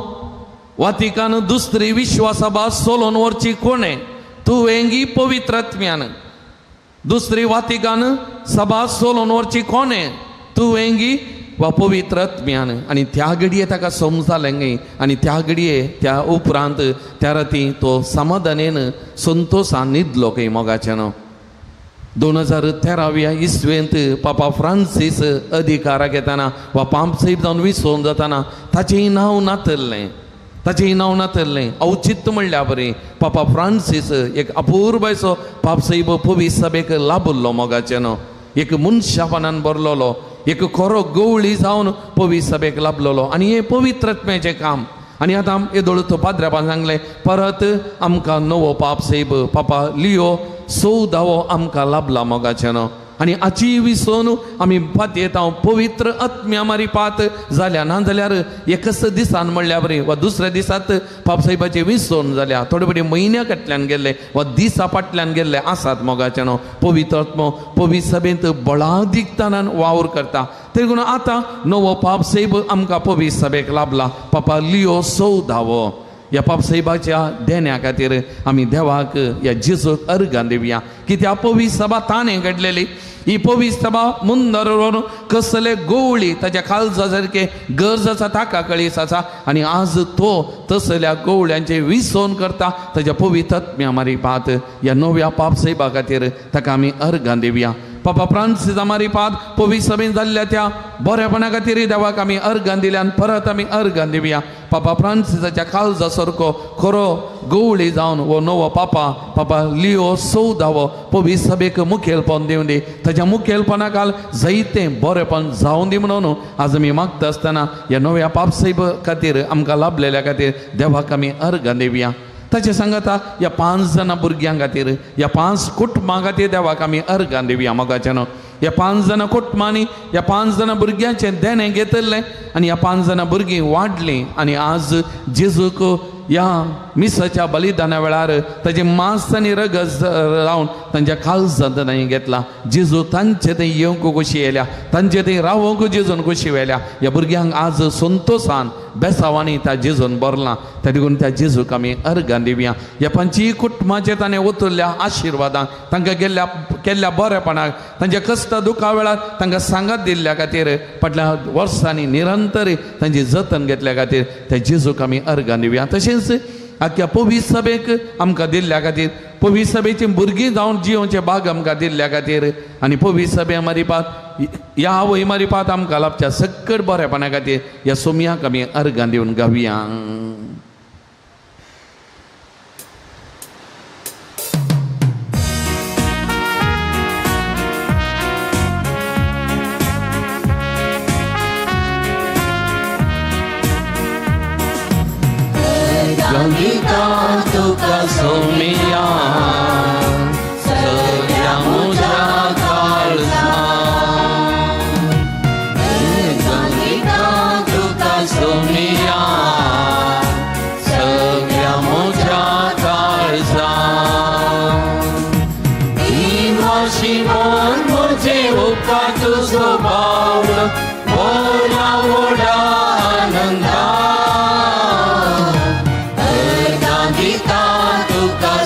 [SPEAKER 3] वातिकान दुसरी विश्वासभा सोलोन व्हरची कोणें, तुवें गी पवित्र आत्म्यान. दुसरी वातिकान सभा सोलोन व्हरची कोणें, तुवें गी वा पवित्र आत्म्यान. आनी त्या घडये ताका समजालें गे आनी त्या घडये त्या उपरांत त्या राती तो समाधानेन संतोशान न्हिदलो खंय मोगाच्यान. 2013व्या इसवेंत पापा फ्रांसीस अधिकाराक येतना वा पापसाहेब जावन विसोवन जातना ताचें नांव नातल्लें, ताचें नांव नातल्लें. अवचित म्हणल्यार बरें पापा फ्रांसीस एक अपूर्वायचो पापसाहेब पवी सभेक लाभल्लो मोगाच्यान, एक मनशापणान भरलेलो, एक खरो गवळी जावन पवी सभेक लाभलेलो. आनी हें पवित्र आत्म्याचें काम. आनी आतां येदोळ तो पाद्र्यापान सांगलें, परत आमकां नवो पापसाहेब पापा लियो 14वो आमकां लाभला मोगाच्यान. आनी हाची विसोवन आमी पातयेता पवित्र आत्म्या मारिपात जाल्या, ना जाल्यार एकच दिसान म्हणल्यार बरें वा दुसऱ्या दिसात पापसाहेबाचे विसोवन जाल्या, थोडे थोडे म्हयन्या फाटल्यान गेल्ले वा दिसा फाटल्यान गेल्ले आसात मोगाच्यान. पवित्र आत्मो पवित्र सभेंत बळादिकतानान वावर करता. तरी करून आतां नवो पापसाहेब आमकां पवित्र सभेक लाभला पापा लियो 14वो. ह्या पापसाहेबाच्या देण्या खातीर आमी देवाक ह्या जेजूक अर्गां दिवया की त्या पवित्र सभा ताणें घडलेली. ही पवित्र सभा मुंदर व्हरून कसले गोवळी ताच्या काळजा सारके गरज आसा ताका कळीस आसा आनी आज तो तसल्या गोवळ्यांचे विसोवन करता ताच्या पवित्र आत्म्या मारिपात. ह्या नव्या पापसाहेबा खातीर ताका आमी अर्गां दिवया. पापा फ्रांसीस मारिपात पवित्र सभेन जाल्ल्या त्या बऱ्यापणा खातीर देवाक आमी अर्गां दिल्यान परत आमी अर्गां दिवया. पापा फ्रांसीसाच्या काळजा सारको खरो गवळी जावन हो नवो पापा पापा लियो 14वो पवित्र सभेक मुखेलपण दिवन दी, ताच्या मुखेलपणा काल जायतें बरेपण जावन दी म्हणून आज आमी मागता आसतना ह्या नव्या पापसाहेब खातीर आमकां लाभलेल्या खातीर देवाक आमी अर्गां दिवया. ताचें सांगता ह्या 5 जाणां भुरग्यां खातीर, ह्या 5 कुटुंबां खातीर देवाक आमी अर्गां दिवया मोगाच्यान. ह्या 5 जाणां कुटुंबांनी ह्या 5 जाणां भुरग्यांचें देणें घेतिल्लें आनी ह्या 5 जाणां भुरगीं वाडलीं आनी आज जेजूक ह्या मिसाच्या बलिदाना वेळार ताजें मांस आनी रगत रावन तांच्या काळजांत तांणी घेतला. जेजू तांचे थंय येवंक खोशी येयल्या, तांचे थंय रावंक जेजून खोशी व्हेल्या. ह्या भुरग्यांक आज संतोशान बेसावांनी त्या जेजून भरलां. त्या देखून त्या जेजूक आमी अर्गां दिवया. ह्या 5 कुटुंबाचेर ताणें ओतरल्या आशिर्वादांक, तांकां गेल्ल्या केल्ल्या बरेपणाक, तांच्या कश्ट दुखा वेळार तांकां सांगात दिल्ल्या खातीर, फाटल्या वर्सांनी निरंतर तांची जतन घेतल्या खातीर त्या जेजूक आमी अर्गां दिवया. तशेंच आख्या पवित्र सभेक आमकां दिल्ल्या खातीर, पवित्र सभेची भुरगीं जावन जियोवचे भाग आमकां दिल्ल्या खातीर आनी पवित्र सभे मारिपात ह्या आवय मारिपात आमकां लाभच्या सक्कट बरेपणा खातीर ह्या सोमयाक आमी अर्गां दिवन गावया. गीता तुका सोमिया सगळ्या म्हज्या काळजान, गीता तुका सोमिया सगळ्या म्हज्या काळजान. शिमोन म्हजे उपकार तुजो पावल बोला व्हडा आनंदा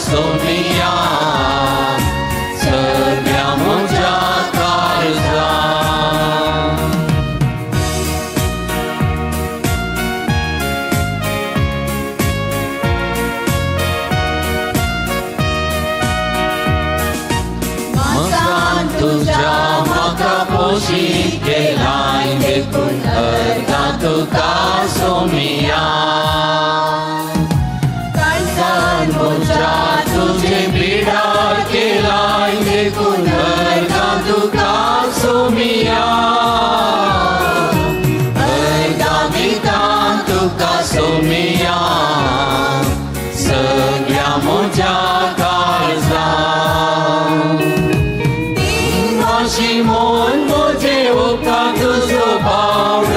[SPEAKER 3] सोमिया सगळ्या म्हज्या काळजान. म्हाका तुज्या म्हाका पोशीत केलाय देखून
[SPEAKER 10] सोमिया काळजान म्हज्या तुजें बिडार केलाय देखून अर्दां तुका सोमिया अर्दां दिता तुका सोमिया सगळ्या म्हज्या काळजान शिमोन म्हजे ओका तुजो पावड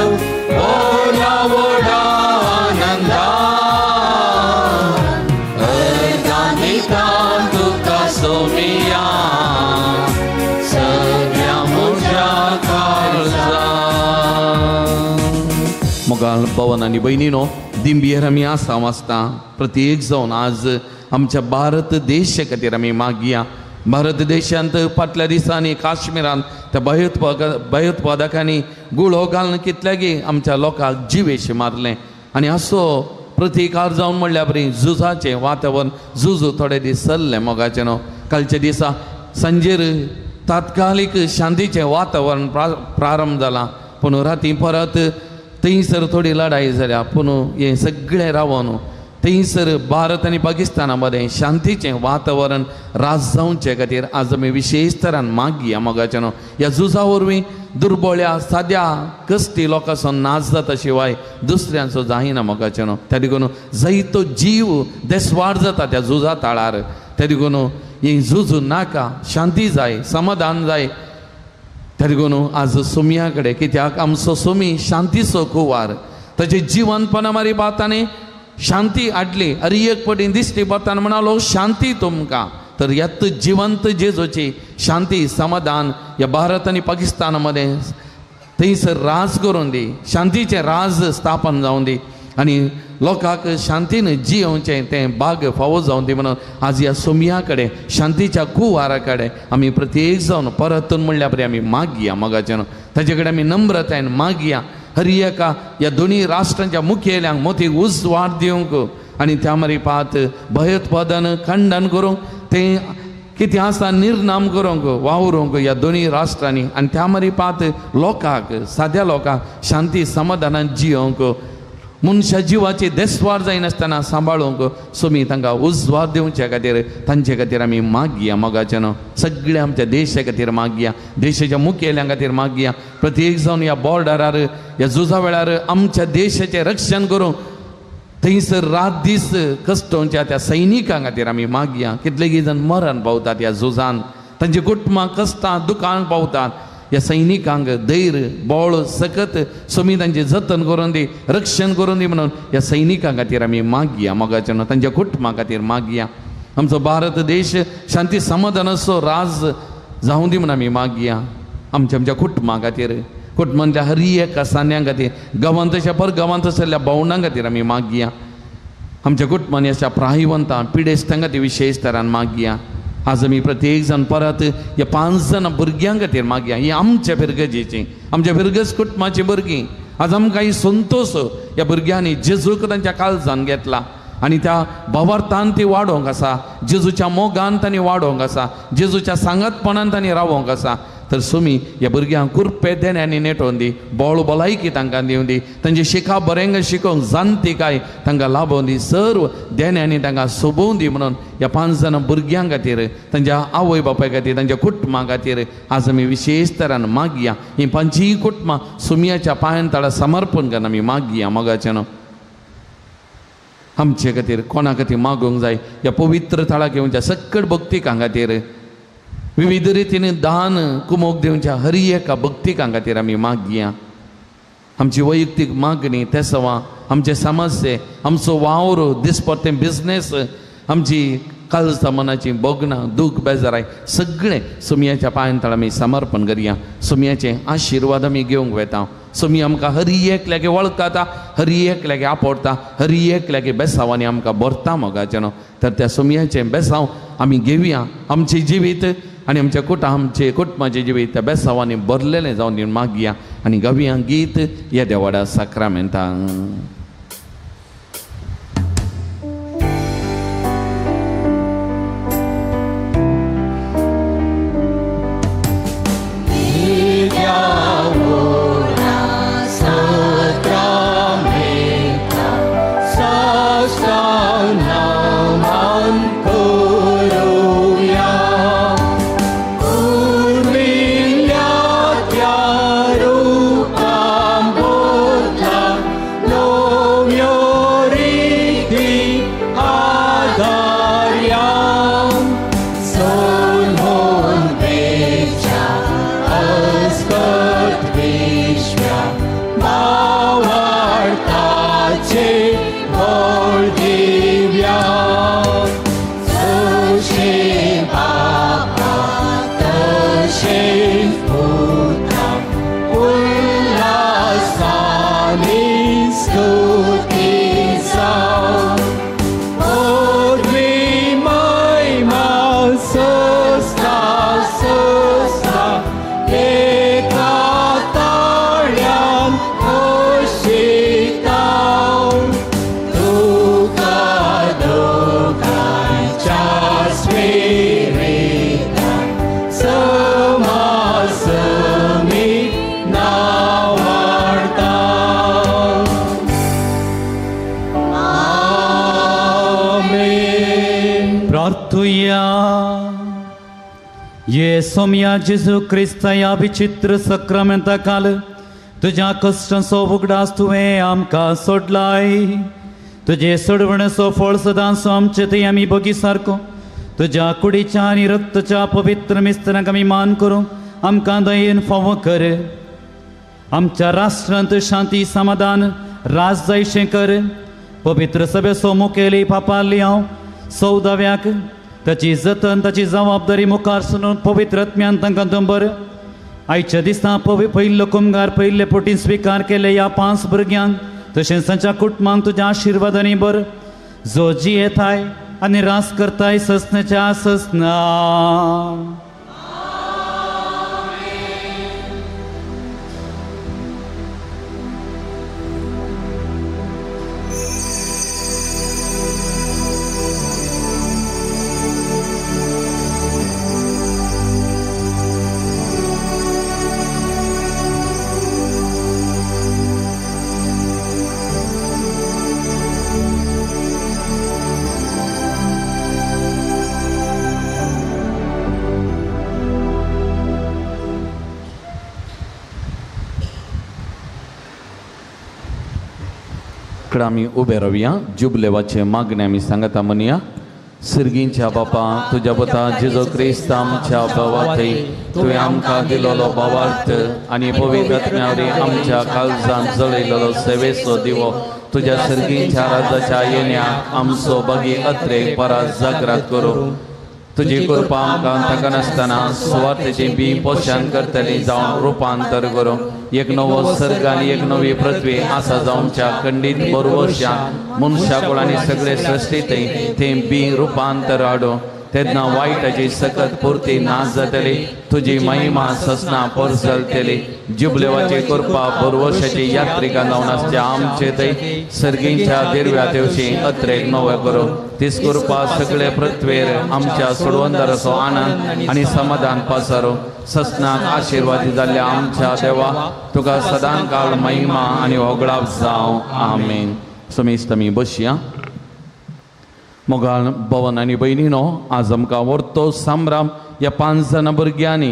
[SPEAKER 10] व्हडा व्हडा आनंदान अर्दां दिता तुका सोमिया सगळ्या म्हज्या काळजान.
[SPEAKER 3] मोगाळ भवन आनी भयणीनो, दिंबियेर आमी आसा वाचता प्रत्येक जावन आज आमच्या भारत देशा खातीर आमी मागया. भारत देशांत फाटल्या दिसांनी काश्मीरांत त्या भयोत्पादकांनी गुळो घालून कितल्यागी आमच्या लोकांक जिवेशी मारलें आनी असो प्रतिकार जावन म्हणल्या बरी झुजाचें वातावरण झुजू थोडे दीस चल्लें मोगाचें न्हू. कालच्या दिसा सांजेर तात्कालीक शांतीचें वातावरण प्रारंभ जालां, पूण राती परत थंयसर थोडी लढाई जाल्या, पूण हें सगळें रावन थंयसर भारत आनी पाकिस्ताना मदें शांतीचें वातावरण राज जावचे खातीर आज आमी विशेश तरान मागया मोगाचें न्हू. ह्या झुजा वरवीं दुर्बोळ्या साद्या कश्टी लोकांचो नाच जाता शिवाय दुसऱ्यांचो जायना मोगाचें न्हू. त्या देखून जायतो जीव देसवाड जाता त्या झुजा ताळार. त्या देखून हें झुजू नाका, शांती जाय, समाधान जाय. त्या देखून आज सोमया कडेन, कित्याक आमचो सोमी शांतीचो कुवार, ताचे जिवनपणा मारी बातांनी शांती हाडली. अरे एक पटी दिश्टी पडटाना म्हणालो शांती तुमकां, तर ह्यात जिवंत जेजूची शांती समाधान ह्या भारत आनी पाकिस्ताना मदें थंयसर राज करून दी, शांतीचें राज स्थापन जावन दी आनी लोकांक शांतीन जियोवचें तें भाग फावो जावन दी. म्हणून आज ह्या सोमया कडेन, शांतीच्या कुवारा कडेन आमी प्रत्येक जावन परतून म्हणल्या परी आमी मागया मोगाचें न्हू. ताचे कडेन आमी नम्रतायेन मागया हर एका ह्या दोनी राष्ट्रांच्या मुखेल्यांक मोती उजवाड दिवंक आनी त्या मारी पात भयोत्पादन खंडन करूंक तें कितें आसा निर्नाम करूंक वावरूंक ह्या दोनी राष्ट्रांनी आनी त्या मारी पात लोकांक, साद्या लोकांक शांती समाधानान जियोवंक, मनशा जिवाची देसवार जायनासतना सांबाळूंक सोमी तांकां उजवाड दिवचे खातीर तांचे खातीर आमी मागया मोगाचें न्हू. सगळ्या आमच्या देशा खातीर मागया, देशाच्या मुखेल्यां खातीर मागया. प्रत्येक जावन ह्या बॉर्डरार ह्या झुजा वेळार आमच्या देशाचें रक्षण करूंक थंयसर रात दीस कश्टोवच्या त्या सैनिकां खातीर आमी मागया. कितलेगी जाण मरण पावतात ह्या झुजान, तांची कुटुंबां कश्टां दुकान पावतात. ह्या सैनिकांक धैर्य बळ सकत सोमी तांचें जतन करून दी, रक्षण करून दी. म्हणून ह्या सैनिकां खातीर आमी मागया मोगाचें न्हू, तांच्या कुटुंबां खातीर मागया. आमचो भारत देश शांती समाधानाचो राज जावं दी म्हणून आमी मागया. आमच्या आमच्या कुटुंबां खातीर, कुटुंबांतल्या हर एका सान्यां खातीर, गांवांत तशें पर गांवांत आशिल्ल्या भावणां खातीर आमी मागया. आमच्या कुटुंबांनी अशा प्रायवंतां पिडेस्तां खातीर विशेश तरान मागया. आज आमी प्रत्येक जाण परत ह्या 5 जाणां भुरग्यां खातीर मागया. ही आमच्या फिरगजेची, आमच्या फिरगज कुटुंबाची भुरगीं. आज आमकां ही संतोश ह्या भुरग्यांनी जेजूक तांच्या काळजान घेतला आनी त्या भावार्थान ती वाडोवंक आसा, जेजूच्या मोगान तांणी वाडोवंक आसा, जेजूच्या सांगातपणान तांणी रावोंक आसा. तर सोमी ह्या भुरग्यांक कुरपे देण्यांनी नेटोवन दी, बळ भलायकी तांकां दिवन दी, तांची शिका बरें शिकोवंक जाणतिकाय तांकां लाभोवन दी, सर्व देण्यांनी तांकां सोबोवन दी. म्हणून ह्या 5 जाणां भुरग्यां खातीर, तांच्या आवय बापाय खातीर, तांच्या कुटुंबां खातीर आज आमी विशेश तरान मागया. हीं 5 कुटुंबां सोमयाच्या पांयान ताळा समर्पण करून आमी मागया मोगाचें न्हू. आमचे खातीर कोणा खातीर मागूंक जाय ह्या पवित्र थळाक येवच्या सकट भक्तिकां खातीर, विविध रितीन दान कुमोक दिवच्या हर एका भक्तिकां खातीर आमी मागया. आमची वैयक्तीक मागणी तेसवां, आमचे समस्ये, आमचो वावर, दिसपट्टे बिजनेस, आमची काळजा मनाची भोगणां, दूख बेजाराय सगळें सोमयाच्या पांयान तळ आमी समर्पण करया. सोमयाचे आशिर्वाद आमी घेवंक वेता. सोमी आमकां हर एकल्याक वळखता, हर एकल्याक आपडता, हर एकल्याक बेसांवांनी आमकां भरता मोगाचें न्हू. तर त्या सोमयाचें बेसांव आमी घेवया. आमचें जिवीत आनी आमच्या आमचे कुटुंबाचें जिवीत त्या बेसांवांनी भरलेलें जावन दी मागया आनी गावया गीत ह्या देवाडा साक्रामेंतांक.
[SPEAKER 10] Sacramento. साश्टांग नमन करुया. पुर्विल्ल्या त्या रुपां बदला नव्यो रिती आदारया. सोलमोन वेच्या अस्कत विश्व्या भावार्थाचे बळ दिव्या. जशें बापा तशें पुता उल्हासांनी स्तुती जावं. पदवी महिमा सस्ता सस्ता एका ताळ्यान खोशीतांव. तुका दोगांयच्या स्पिरितान समासमी नांवाडता. आमेन.
[SPEAKER 4] प्रार्थुया. ये सोमया जेजू क्रिस्ता ह्या विचित्र सक्रामेंता काल तुज्या कश्टांचो उगडास तुवें आमकां सोडलाय. तुजे सोडवणेचो फळ सदांच आमचे थंय आमी बगी सारको तुज्या कुडीच्या आनी रक्तच्या पवित्र मिस्त्रांक आमी मान करूं आमकां दयेन फावो कर. आमच्या राष्ट्रांत शांती समाधान राज जायशें कर. पवित्र सभेचो मुखेली पापाली हांव चवदाव्याक ताची जतन ताची जबाबदारी मुखार सरून पवित्र आत्म्यान तांकां दंबर. आयच्या दिसा पयल्लो कुमगार पयले पोटी स्विकार केले ह्या 5 भुरग्यांक तशेंच तांच्या कुटुंबांक तुज्या आशिर्वादांनी बर. जो जियेताय आनी रास करताय ससनाच्या ससना.
[SPEAKER 3] आमी उबे रावया. जुबलेवाचे मागणे आमी सांगता म्हणया. सिर्गींच्या बापा तुज्या पुता जेजू क्रिस्त आमच्या भावाथंय तुवें आमकां दिलोलो भावार्थ आनी पवित्र आत्म्या आमच्या काळजांत जळयलेलो सेवेचो दिवो तुज्या सर्गींच्या राजाच्या येण्याक आमचो बगी अत्रेक परात जागरात करूं. तुजी कृपा आमकां ताका नासतना सुवातेचें बी पोशण करतली जावन रुपांतर करूं. एक नवो सर्ग आनी एक नवी पृथ्वी आसा जावच्या खंडीत बरवशा मनशाकुळ आनी सगळे सृश्टींतय तें बी रुपांतर हाडूं. तेन्ना वायटाची सकत पुरती नाश जातली. तुजी महिमा ससना परजलतली. जुबलेवाची कृपा बरवशाची यात्रिका जावन आसच्या आमचे थंय सर्गींच्या देरव्या तेवशी अत्रेक नवे करूं. तीच कृपा सगळे पृथ्वेर आमच्या सोडवंदाराचो आनंद आनी समाधान पसरो. ससनाक आशिर्वादी जाल्ल्या आमच्या देवा तुका सदां काळ महिमा आनी होगळाप जावं. आमेन. समेस्त आमी बसया. मोगाळ भवन आनी भयणीनो, आज आमकां व्हरतो संभ्रम ह्या 5 जाणां भुरग्यांनी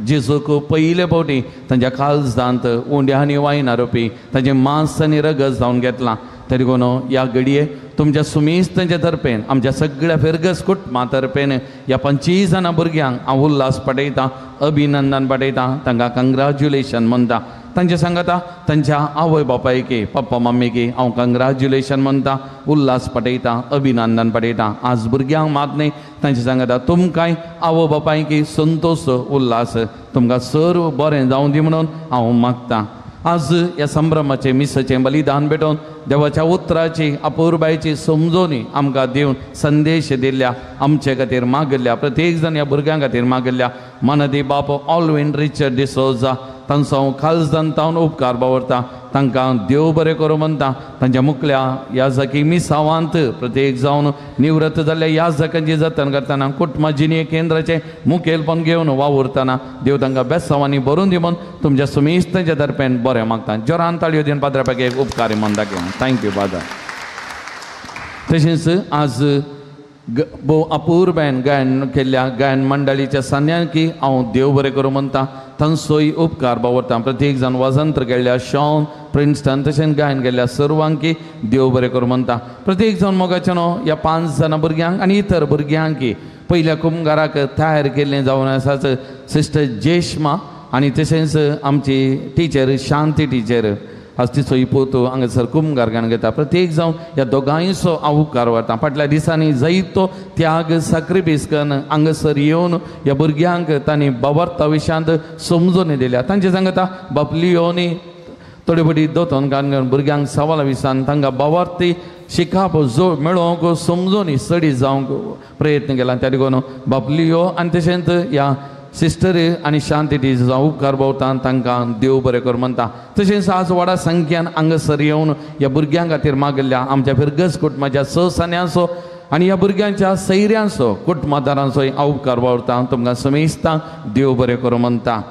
[SPEAKER 3] जेजूक पयले फावटी तांच्या काळजांत उंड्या आनी वायन आरोपी तांचें मांस आनी रगत जावन घेतलां. तरी कोण ह्या घडये तुमच्या सुमेस्तांच्या तर्फेन आमच्या सगळ्या फिरगस कुटुंबा तर्फेन ह्या 25 जाणां भुरग्यांक हांव उल्हास पाठयतां, अभिनंदन पाठयतां, तांकां कंग्रेच्युलेशन म्हणटा. तांचे सांगता तांच्या आवय बापायकी पप्पा मम्मीकी हांव कंग्रेच्युलेशन म्हणटा, उल्हास पाठयतां, अभिनंदन पाठयतां. आज भुरग्यांक मात न्ही तांचे सांगता तुमकांय आवय बापायकी संतोश उल्हास तुमकां सर्व बरें जावं दी म्हणून हांव मागतां. आज ह्या संभ्रमाचें मिसाचें बलिदान भेटोवन देवाच्या उतराची अपुरबायची समजोवणी आमकां दिवन संदेश दिल्ल्या आमचे खातीर मागिल्ल्या प्रत्येक जाण ह्या भुरग्यां खातीर मागिल्ल्या मनदी बाप ऑलविन रिचर्ड डिसोजा तांचो हांव खालजान तावन उपकार बावरता. तांकां देव बरें करूं म्हणटा. तांच्या मुखल्या याजकी मिसावांत प्रत्येक जावन निवृत्त जाल्ल्या याजकांची जतन करतना कुटुंबा जिणे केंद्राचें मुखेलपण घेवन वावुरतना देव तांकां बेसांवांनी भरून दी म्हूण तुमच्या सुमेस्तांच्या दरम्यान बरें मागता. जोरान ताळयो दिवन पाद्रा एक उपकार म्हणटा. Thank you father. तशेंच आज भोव अपूर्बायन गायन केल्ल्या गायन मंडळीच्या सान्यांकी हांव देव बरें करूं म्हणटा तांचोय उपकार बावरता. प्रत्येक जाण वाजंत्र केल्ल्या शॉन प्रिन्स्टन तशेंच गायन केल्ल्या सर्वांकी देव बरें करूं म्हणटा. प्रत्येक जाण मोगाचें न्हू ह्या 5 जाणां भुरग्यांक आनी इतर भुरग्यांकी पयल्या कुमगाराक तयार केल्लें जावन आसाच सिस्टर जेश्मा आनी तशेंच आमची टिचर शांती टिचर आज तिचो इपोत हांगासर कुमगार गाण घेता. प्रत्येक जावन ह्या दोगांयचो हांव उपकार व्हरता. फाटल्या दिसांनी जायतो त्याग साक्रिफीस करून हांगासर येवन ह्या भुरग्यांक तांणी बाबार्था विशयांत समजून दिल्या. तांचे सांगता बाप लियोनी थोडे फावटी दोतोन गान घेवन भुरग्यांक सवाला विसान तांकां बाबार्थी शिकाप जो मेळोवंक समजून स्टडी जावंक प्रयत्न केला. त्या देखून बाप लियो आनी तशेंच ह्या सिस्टर आनी शांती टिचर उपकार भोवता तांकां देव बरें कर म्हणटा. तशेंच आज व्हडा संख्यान हांगासर येवन ह्या भुरग्यां खातीर मागिल्ल्या आमच्या फिरगज कुटुंबाच्या स सान्यांचो आनी ह्या भुरग्यांच्या सैऱ्यांचो कुटुंबादारांचोय हांव उपकार वावरता. तुमकां समेस्तांक देव बरें करूं म्हणटा.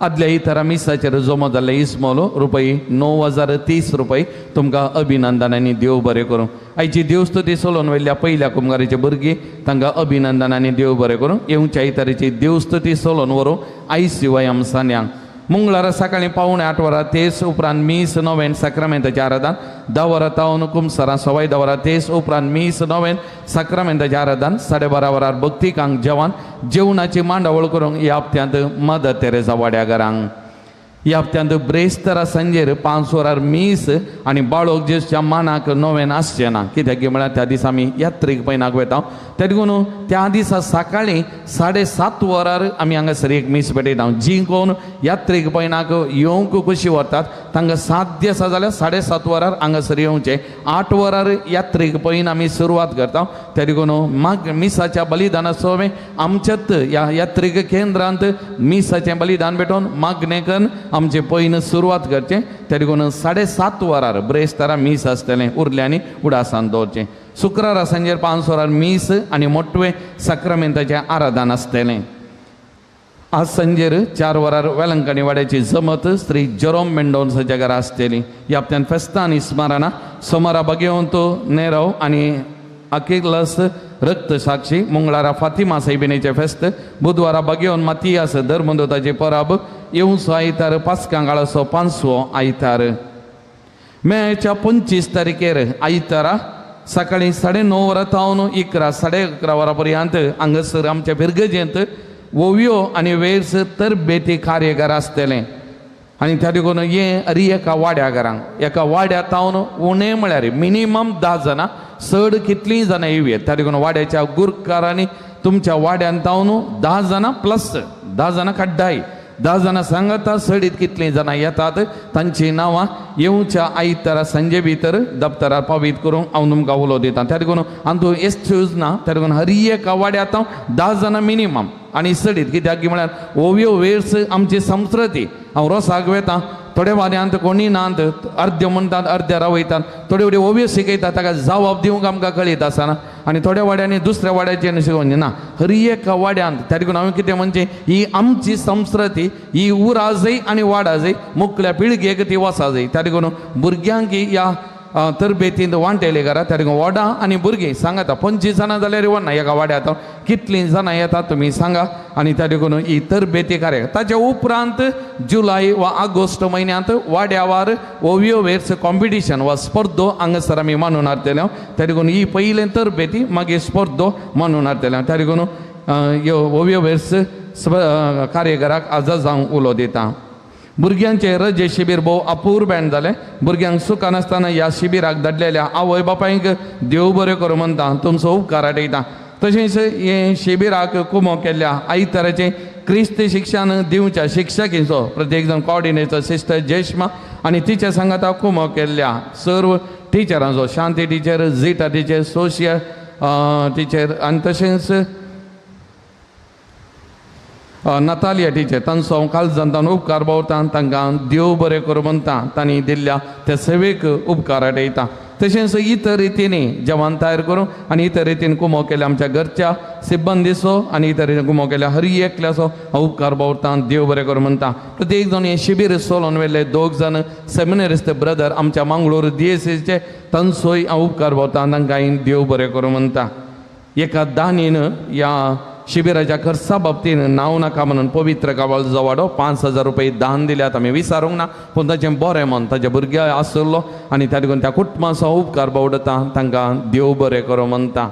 [SPEAKER 3] आदल्या इतरा मिसाचेर जमो जाल्ले इस्मोलो रुपये 9,030 रुपये तुमकां अभिनंदन आनी देव बरें करूं. आयची देवस्तुती सोलोवन वयल्या पयल्या कुमगाराचे भुरगीं तांकां अभिनंदन आनी देव बरें करूं. येवच्या इतराची देवस्तुती सोलोवन व्हरूं आयसीवायम सान्यांक. मंगळारा सकाळीं 7:45 वरां तेस उपरांत मीस नोवेन साक्रामेंताचें आराधन 10 वरां तावन कुमसरां 10:15 वरां तेस उपरांत मीस नोवेन साक्रामेंताचें आराधन 12:30 वरार भक्तिकांक जेवण जेवणाची मांडावळ करूंक ह्या हप्त्यांत मदर तेरेसा वाड्या घरांक. ह्या हप्त्यांत ब्रेस्तारा सांजेर 5 वरार मीस आनी बाळोक जेजूच्या मानाक नोवेन आसचें ना कित्याक म्हळ्यार त्या दिसा आमी यात्रेक पयनाक वयता. त्या देखून त्या दिसा सकाळीं 7:30 वरार आमी हांगासर एक मीस भेटयता. जी कोण यात्रेक पयनाक येवंक कशी व्हरतात तांकां साध्य आसा जाल्यार 7:30 वरार हांगासर येवचें. 8 वरार यात्रेक पयन आमी सुरवात करता. त्या देखून माग मिसाच्या बलिदानाचो आमच्यात ह्या यात्रेक केंद्रांत मिसाचें बलिदान भेटोवन मागणें करून आमचें पयन सुरवात करचें. त्या देखून 7:30 वरार ब्रेस्तारा मीस आसतलें उरल्यांनी उडासान दवरचें. शुक्रारा सांजेर 5 वरार मीस आनी मोटवें साक्रामेंताचें आराधन आसतलें. आज सांजेर 4 वरार वेलंकणी वाड्याची जमत श्री जेरोम मेंडोन्साच्या घरा आसतली. ह्या हप्त्यान फेस्तां आनी स्मारणां सोमारा बागेवंत नेरव आनी अकिलस रक्त साक्षी, मंगळारा फातिमा सायबिणीचें फेस्त, बुधवारा बागेवन मातियास धर्मदूताची परब, येवचो आयतार पास्कां काळाचो 5वो आयतार. मेच्या 25 तारखेर आयतारा सकाळीं 9:30 वरां तावन 11 11:30 वरां पर्यंत हांगासर आमच्या फिरगजेंत ओवयो आनी वेर्स तरबेती कार्यगार आसतलें. आनी त्या देखून हें अरी एका वाड्या घरांक एका वाड्या तावन उणें म्हळ्यार मिनिमम 10 जाणां चड कितलीं जाणां येवया. त्या देखून वाड्याच्या गुरकारांनी तुमच्या वाड्यान तावन 10 जाणां प्लस 10 जाणां कड्डाय 10 जाणां सांगता चडीत कितलीं जाणां येतात तांचीं नांवां येवच्या आयतारा सांजे भितर दप्तरार पावीत करूंक हांव तुमकां उलो दिता. त्या देखून हातूंत एक्सक्यूज ना. त्या देखून हर एका वाड्या आतां 10 जाणां मिनिमम आनी चडीत कित्याक म्हळ्यार ओवयो वेर्स आमची संस्कृती. हांव रोसाक वेता थोडे वाड्यांत कोणी नात अर्दे म्हणटात अर्दे रावयतात थोडे थोडे ओवयो शिकयतात ताका जबाब दिवंक आमकां कळीत आसना आनी थोड्या वाड्यांनी दुसऱ्या वाड्याचें शिकोवचें ना हर एका वाड्यांत. त्या देखून हांवें कितें म्हणचें ही आमची संस्कृती ही उरा जाय आनी वाडा जाय मुखल्या पिळगेक ती वसा जाय. त्या देखून भुरग्यांक ह्या तरबेतींत वांटेले घरा. त्या देखून वडा आनी भुरगीं सांगाता 25 जाणां जाल्यार वना एका वाड्यांत कितलीं जाणां येतात तुमी सांगा. आनी त्या देखून ही तरबेती कार्य ताच्या उपरांत जुलय वा ऑगस्ट म्हयन्यांत वाड्यावार ओवयो वेर्स कॉम्पिटिशन वा स्पर्धो हांगासर आमी मानून हाडटले. त्या देखून ही पयलें तरबेती मागीर स्पर्धो मानून हाडटले. त्या देखून ह्यो ओवयो वेर्स कार्यकाराक आजा जावंक उलो दिता. भुरग्यांचे रजे शिबीर भोव अपूर्बेन जालें. भुरग्यांक सुखान आसतना ह्या शिबिराक धाडलेल्या आवय बापायक देव बरें करूं म्हणटा तुमचो उपकार आठयता. तशेंच हे शिबिराक कुमो केल्ल्या आयताराचें क्रिस्ती शिक्षण दिवच्या शिक्षकीचो प्रत्येक जाण कॉर्डिनेटर सिस्टर जेश्मा आनी तिच्या सांगाता कुमो केल्ल्या सर्व टिचरांचो Shanti teacher, Zita teacher, social teacher आनी तशेंच नतालिया टिचर तांचो हांव काळजांत उपकार बावता. तांकां देव बरें करूं म्हणटा तांणी दिल्ल्या त्या सेवेक उपकार आठयता. तशेंच इतर रितींनी जेवण तयार करून आनी इतर रितीन कुमो केल्या आमच्या घरच्या सिब्बंदीचो आनी इतर रितीन कुमो केल्या हर एकल्याचो हांव उपकार बावरता देव बरें करूं म्हणटा. प्रत्येक जाण हें शिबीर सोलोवन व्हेल्ले दोग जाण सेमिनरिस्त ब्रदर आमच्या मंगळूर डीएसीचे तांचोय हांव उपकार बावरता तांकां देव बरें करूं म्हणटा. एका दानीन ह्या शिबिराच्या खर्चा बाबतीन नांव नाका म्हणून पवित्र कावाल जवाडो 5,000 रुपये दान दिल्यात आमी विचारूंक ना पूण ताचें बरें मन ताच्या भुरग्या आसलो आनी त्या देखून त्या कुटुंबाचो उपकार बावडता तांकां देव बरें करूं म्हणटा.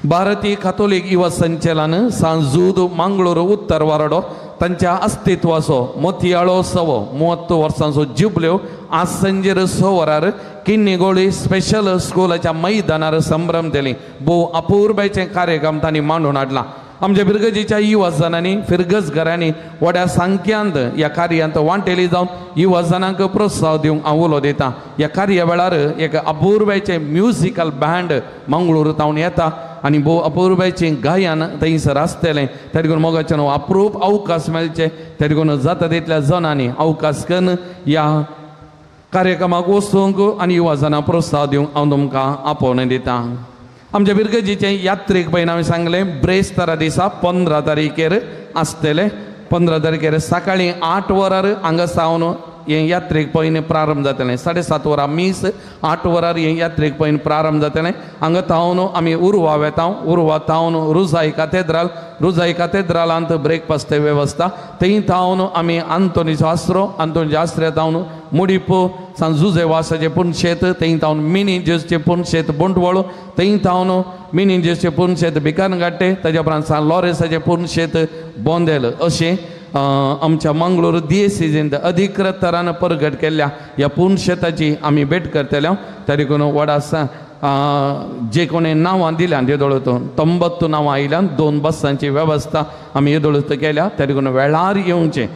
[SPEAKER 3] भारतीय कातोलीक युवा संचलन सांजूद मंगळूर उत्तर वारडो तांच्या अस्तित्वाचो मोतयाळो सवो 30 वर्सांचो जुबल्यो आज सांजेर 6 वरार किन्नीगोळी स्पेशल स्कुलाच्या मैदानार संभ्रम दिली. भोव अपुरबायचे कार्यक्रम तांणी मांडून हाडला. आमच्या फिरगजीच्या युवा जणांनी फिरगज घरांनी व्हड्या संख्यांत ह्या कार्यांत वांटेली जावन युवा जणांक प्रोत्साहन दिवंक हांव उलो दिता. ह्या कार्या वेळार एक अपुरबायचें म्युजिकल बँड मंगळूर तावन येता आनी भोव अपुरबायचें गायन थंयसर आसतलें. त्या देखून मोगाच्यान अप्रूप अवकाश मेळचे त्या देखून जाता तितल्या जणांनी अवकाश करून ह्या कार्यक्रमाक वचूंक आनी युवा जणांक प्रोत्साहन दिवंक हांव तुमकां आपोवणें दिता. आमच्या बिरगजीचें यात्रीक पयलीं हांवें सांगलें ब्रेस्तारा दिसा 15 तारखेर आसतलें. 15 तारखेर सकाळीं 8 वरार हांगा सावन हें यात्रेक पयलीं प्रारंभ जातलें. 7:30 वरां मीस 8 वरार हें यात्रेक पयलीं प्रारंभ जातलें. हांगा तावन आमी उर्वा वेता उर्वा तावन रुजाई कातेद्राल रुजाई कातेद्रालांत ब्रेकफास्ट वेवस्था थंय तावन आमी आंतोनीचो आसरो आंतोनीच्या आसऱ्या तावन मुडीपो सांत जुजे वासाचें पुनशेत थंय तावन मिनी जेजचें पुनशेत बोंटवळ थंय तावन मिनी जेजचें पुनशेत भिकानगाटे ताज्या उपरांत सांत लॉरेसाचें पुनशेत बोंदेल अशें आमच्या मंगळूर दियेसीजींत अधिकृत तरान परगट केल्ल्या ह्या पुनशेताची आमी भेट करतले. त्या देखून व्हडा जे कोणी नांवां दिल्यान येदोळत 90 नांवां आयल्यान 2 बसांची वेवस्था आमी येदोळत केल्या. त्या देखून वेळार येवचें.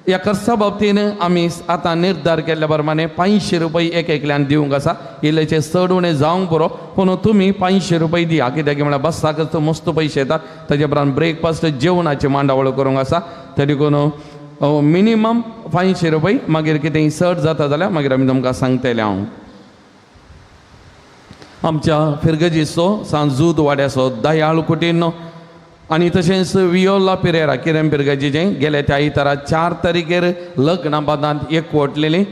[SPEAKER 3] ह्या खर्चा बाबतीन आमी आतां निर्धार केल्ल्या प्रमाणे 500 रुपये एक एकल्यान दिवंक आसा. इल्लेचे चड उणें जावंक पुरो पूण तुमी 500 रुपये दिया कित्याक म्हळ्यार बसाकच मस्त पयशे येतात. ताजे उपरांत ब्रेकफास्ट जेवणाची मांडावळ करूंक आसा. त्या देखून मिनिमम 500 रुपये मागीर कितेंय चड जाता जाल्यार मागीर आमी तुमकां सांगतले. हांव आमच्या फिरगजीचो सांजूद वाड्याचो दयाळ कुटिन्हो आनी तशेंच वियोला पिरेरा किरण पिरगजीचें गेले त्या आयतारा 4 तारखेर लग्ना बादांत एकवटलेली.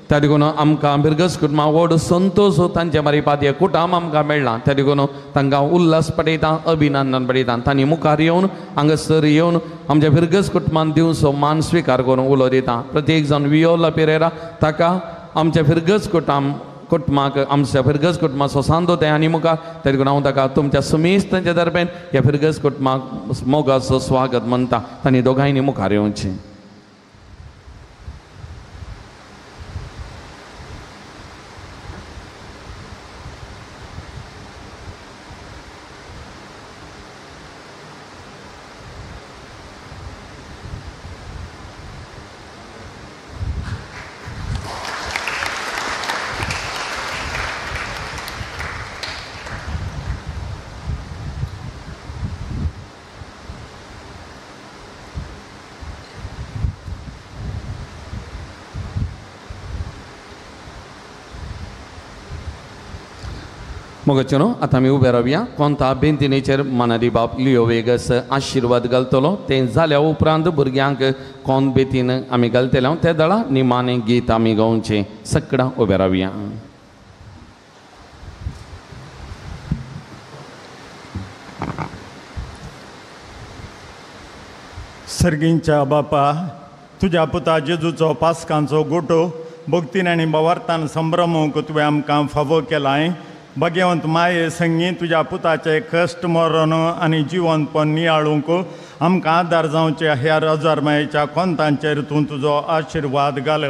[SPEAKER 3] त्या देखून आमकां फिरगज कुटुंबा व्हड संतोश तांचे मारिपात हें कुटुंब आमकां मेळ्ळां. त्या देखून तांकां उल्हास पडयता अभिनंदन पडयता. तांणी मुखार येवन हांगासर येवन आमच्या फिरगज कुटुंबान दिवचो मान स्विकार करून उलो दिता. प्रत्येक जाण वियोला पिरेरा ताका आमच्या फिरगज कुटुंबाक आमच्या फिरगज कुटुंबाचो सांदो तें आनी मुखार त्या देखून हांव ताका तुमच्या सुमेस्त तांच्या दरम्यान ह्या फिरगज कुटुंबाक मोगाचो स्वागत म्हणटा. तांणी दोगांयनी मुखार येवचें. मोगाचें आतां आमी उबे रावया. कोंता बेंतिनेचेर मनादी बाप लियो वेगस आशिर्वाद घालतलो. तें जाल्या उपरांत भुरग्यांक कोंत बेतीन आमी घालतले. ते दळा निमाणें गीत आमी गावचें. सगळां उबे रावया.
[SPEAKER 9] सर्गींच्या बापा तुज्या पुता जेजूचो पास्कांचो गोटो भक्तीन आनी बवार्तान संभ्रमूंक तुवें आमकां फावो केलाय. भगवंत माये संगी तुज्या पुताचे कश्ट मरण आनी जिवनपण नियाळूंक आमकां आदार जावचे ह्या रजार मायेच्या कोंतांचेर तूं तुजो आशिर्वाद घाल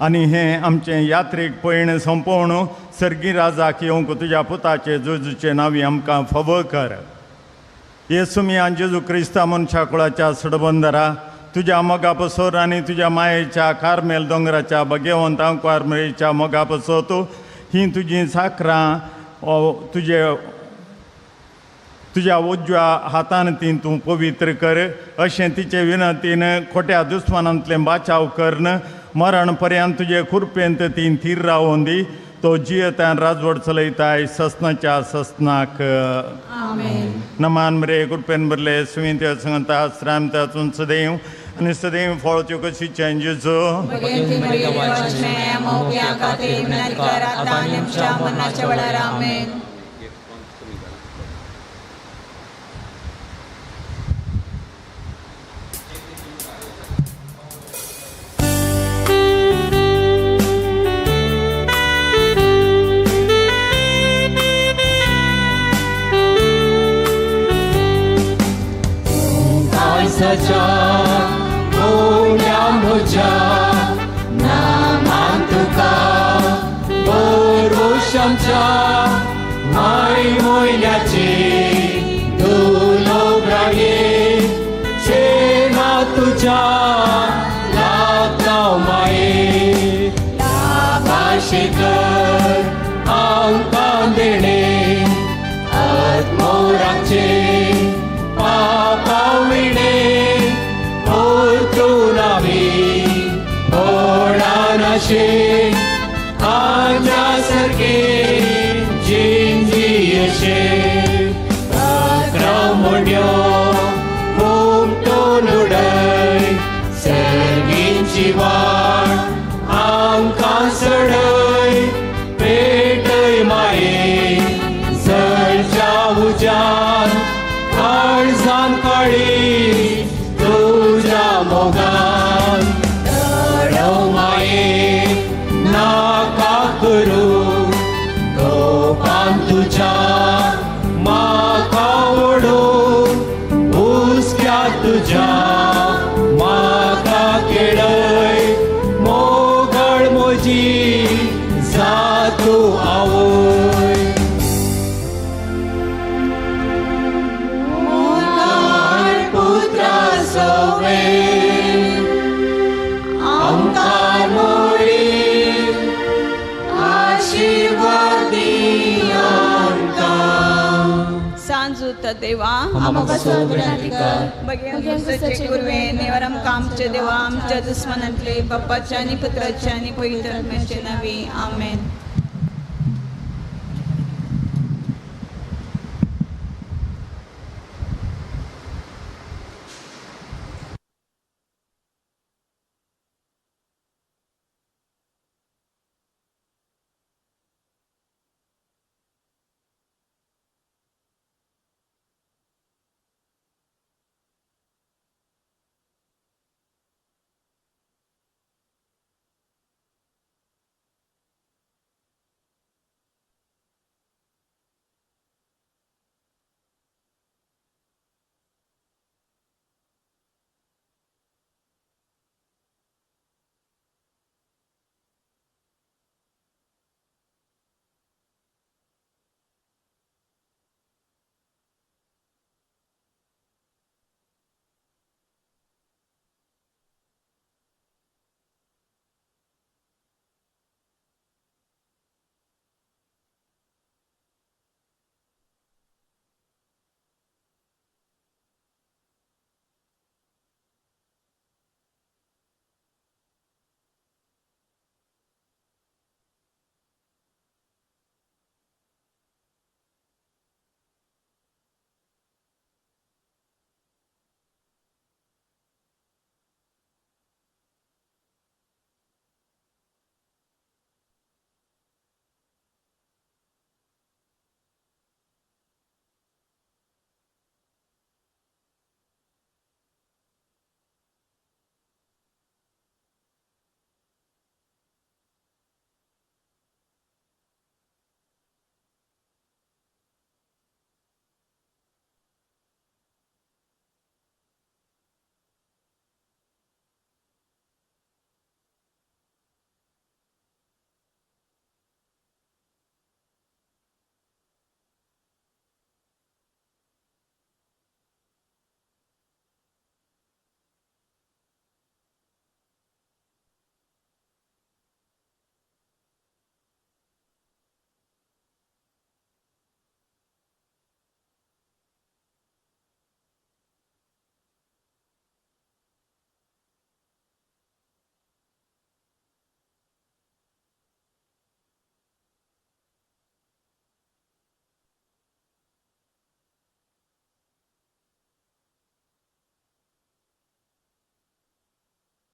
[SPEAKER 9] आनी हें आमचें यात्रीक पयण सोंपोवन सर्गी राजाक येवंक तुज्या पुताचे जेजूचे नांवी आमकां फावो कर. येसू मियां जेजू क्रिस्ता मनशा कुळाच्या सडबंदरा तुज्या मोगा पसर आनी तुज्या मायेच्या कार्मेल दोंगराच्या भगवंत कार्मेलच्या मोगा पसत ही तुजी साकरां तुजे तुज्या उजव्या हातान ती तूं पवित्र कर अशें तिचे विनंतीन खोट्या दुस्मानांतलें बाचाव करून मरण पर्यंत तुजे कृपेंत तीं थीर रावोन दी तो जियेतान राजवट चलयताय ससनाच्या ससनाक नमान मरे कृपेन भरले सुवीं त्या संगता श्राम तातून सदैव आनी सदैव फळच्यो कशी चेंजेसो
[SPEAKER 10] सचा मोल्या म्हज्या नामान तुका बरोश आमच्या माय मोयल्याचे दुलोब्राये चेना तुज्या लागता माये भाशेकर आमकां देणे आत्मोराचे पापाविणे होणानाशे आमच्या सारखे जिंजियशे मोड्यो हुमटून उडय सर्गींची वाट आमकां सडय पेटय माये जळच्या उज्यान काळजान काळी तुज्या मोगान रडव माये नाका करू गोपान तुज्या म्हाका ओडून हुस्क्या तुज्या म्हाका केळय मोगळ म्हजी जा तूं आवय
[SPEAKER 12] देवा आमचे देवा आमच्या दुस्मनांतले बाप्पाच्या आनी पुत्राच्या आनी पवित्र आत्म्याचे नांवी आमेन.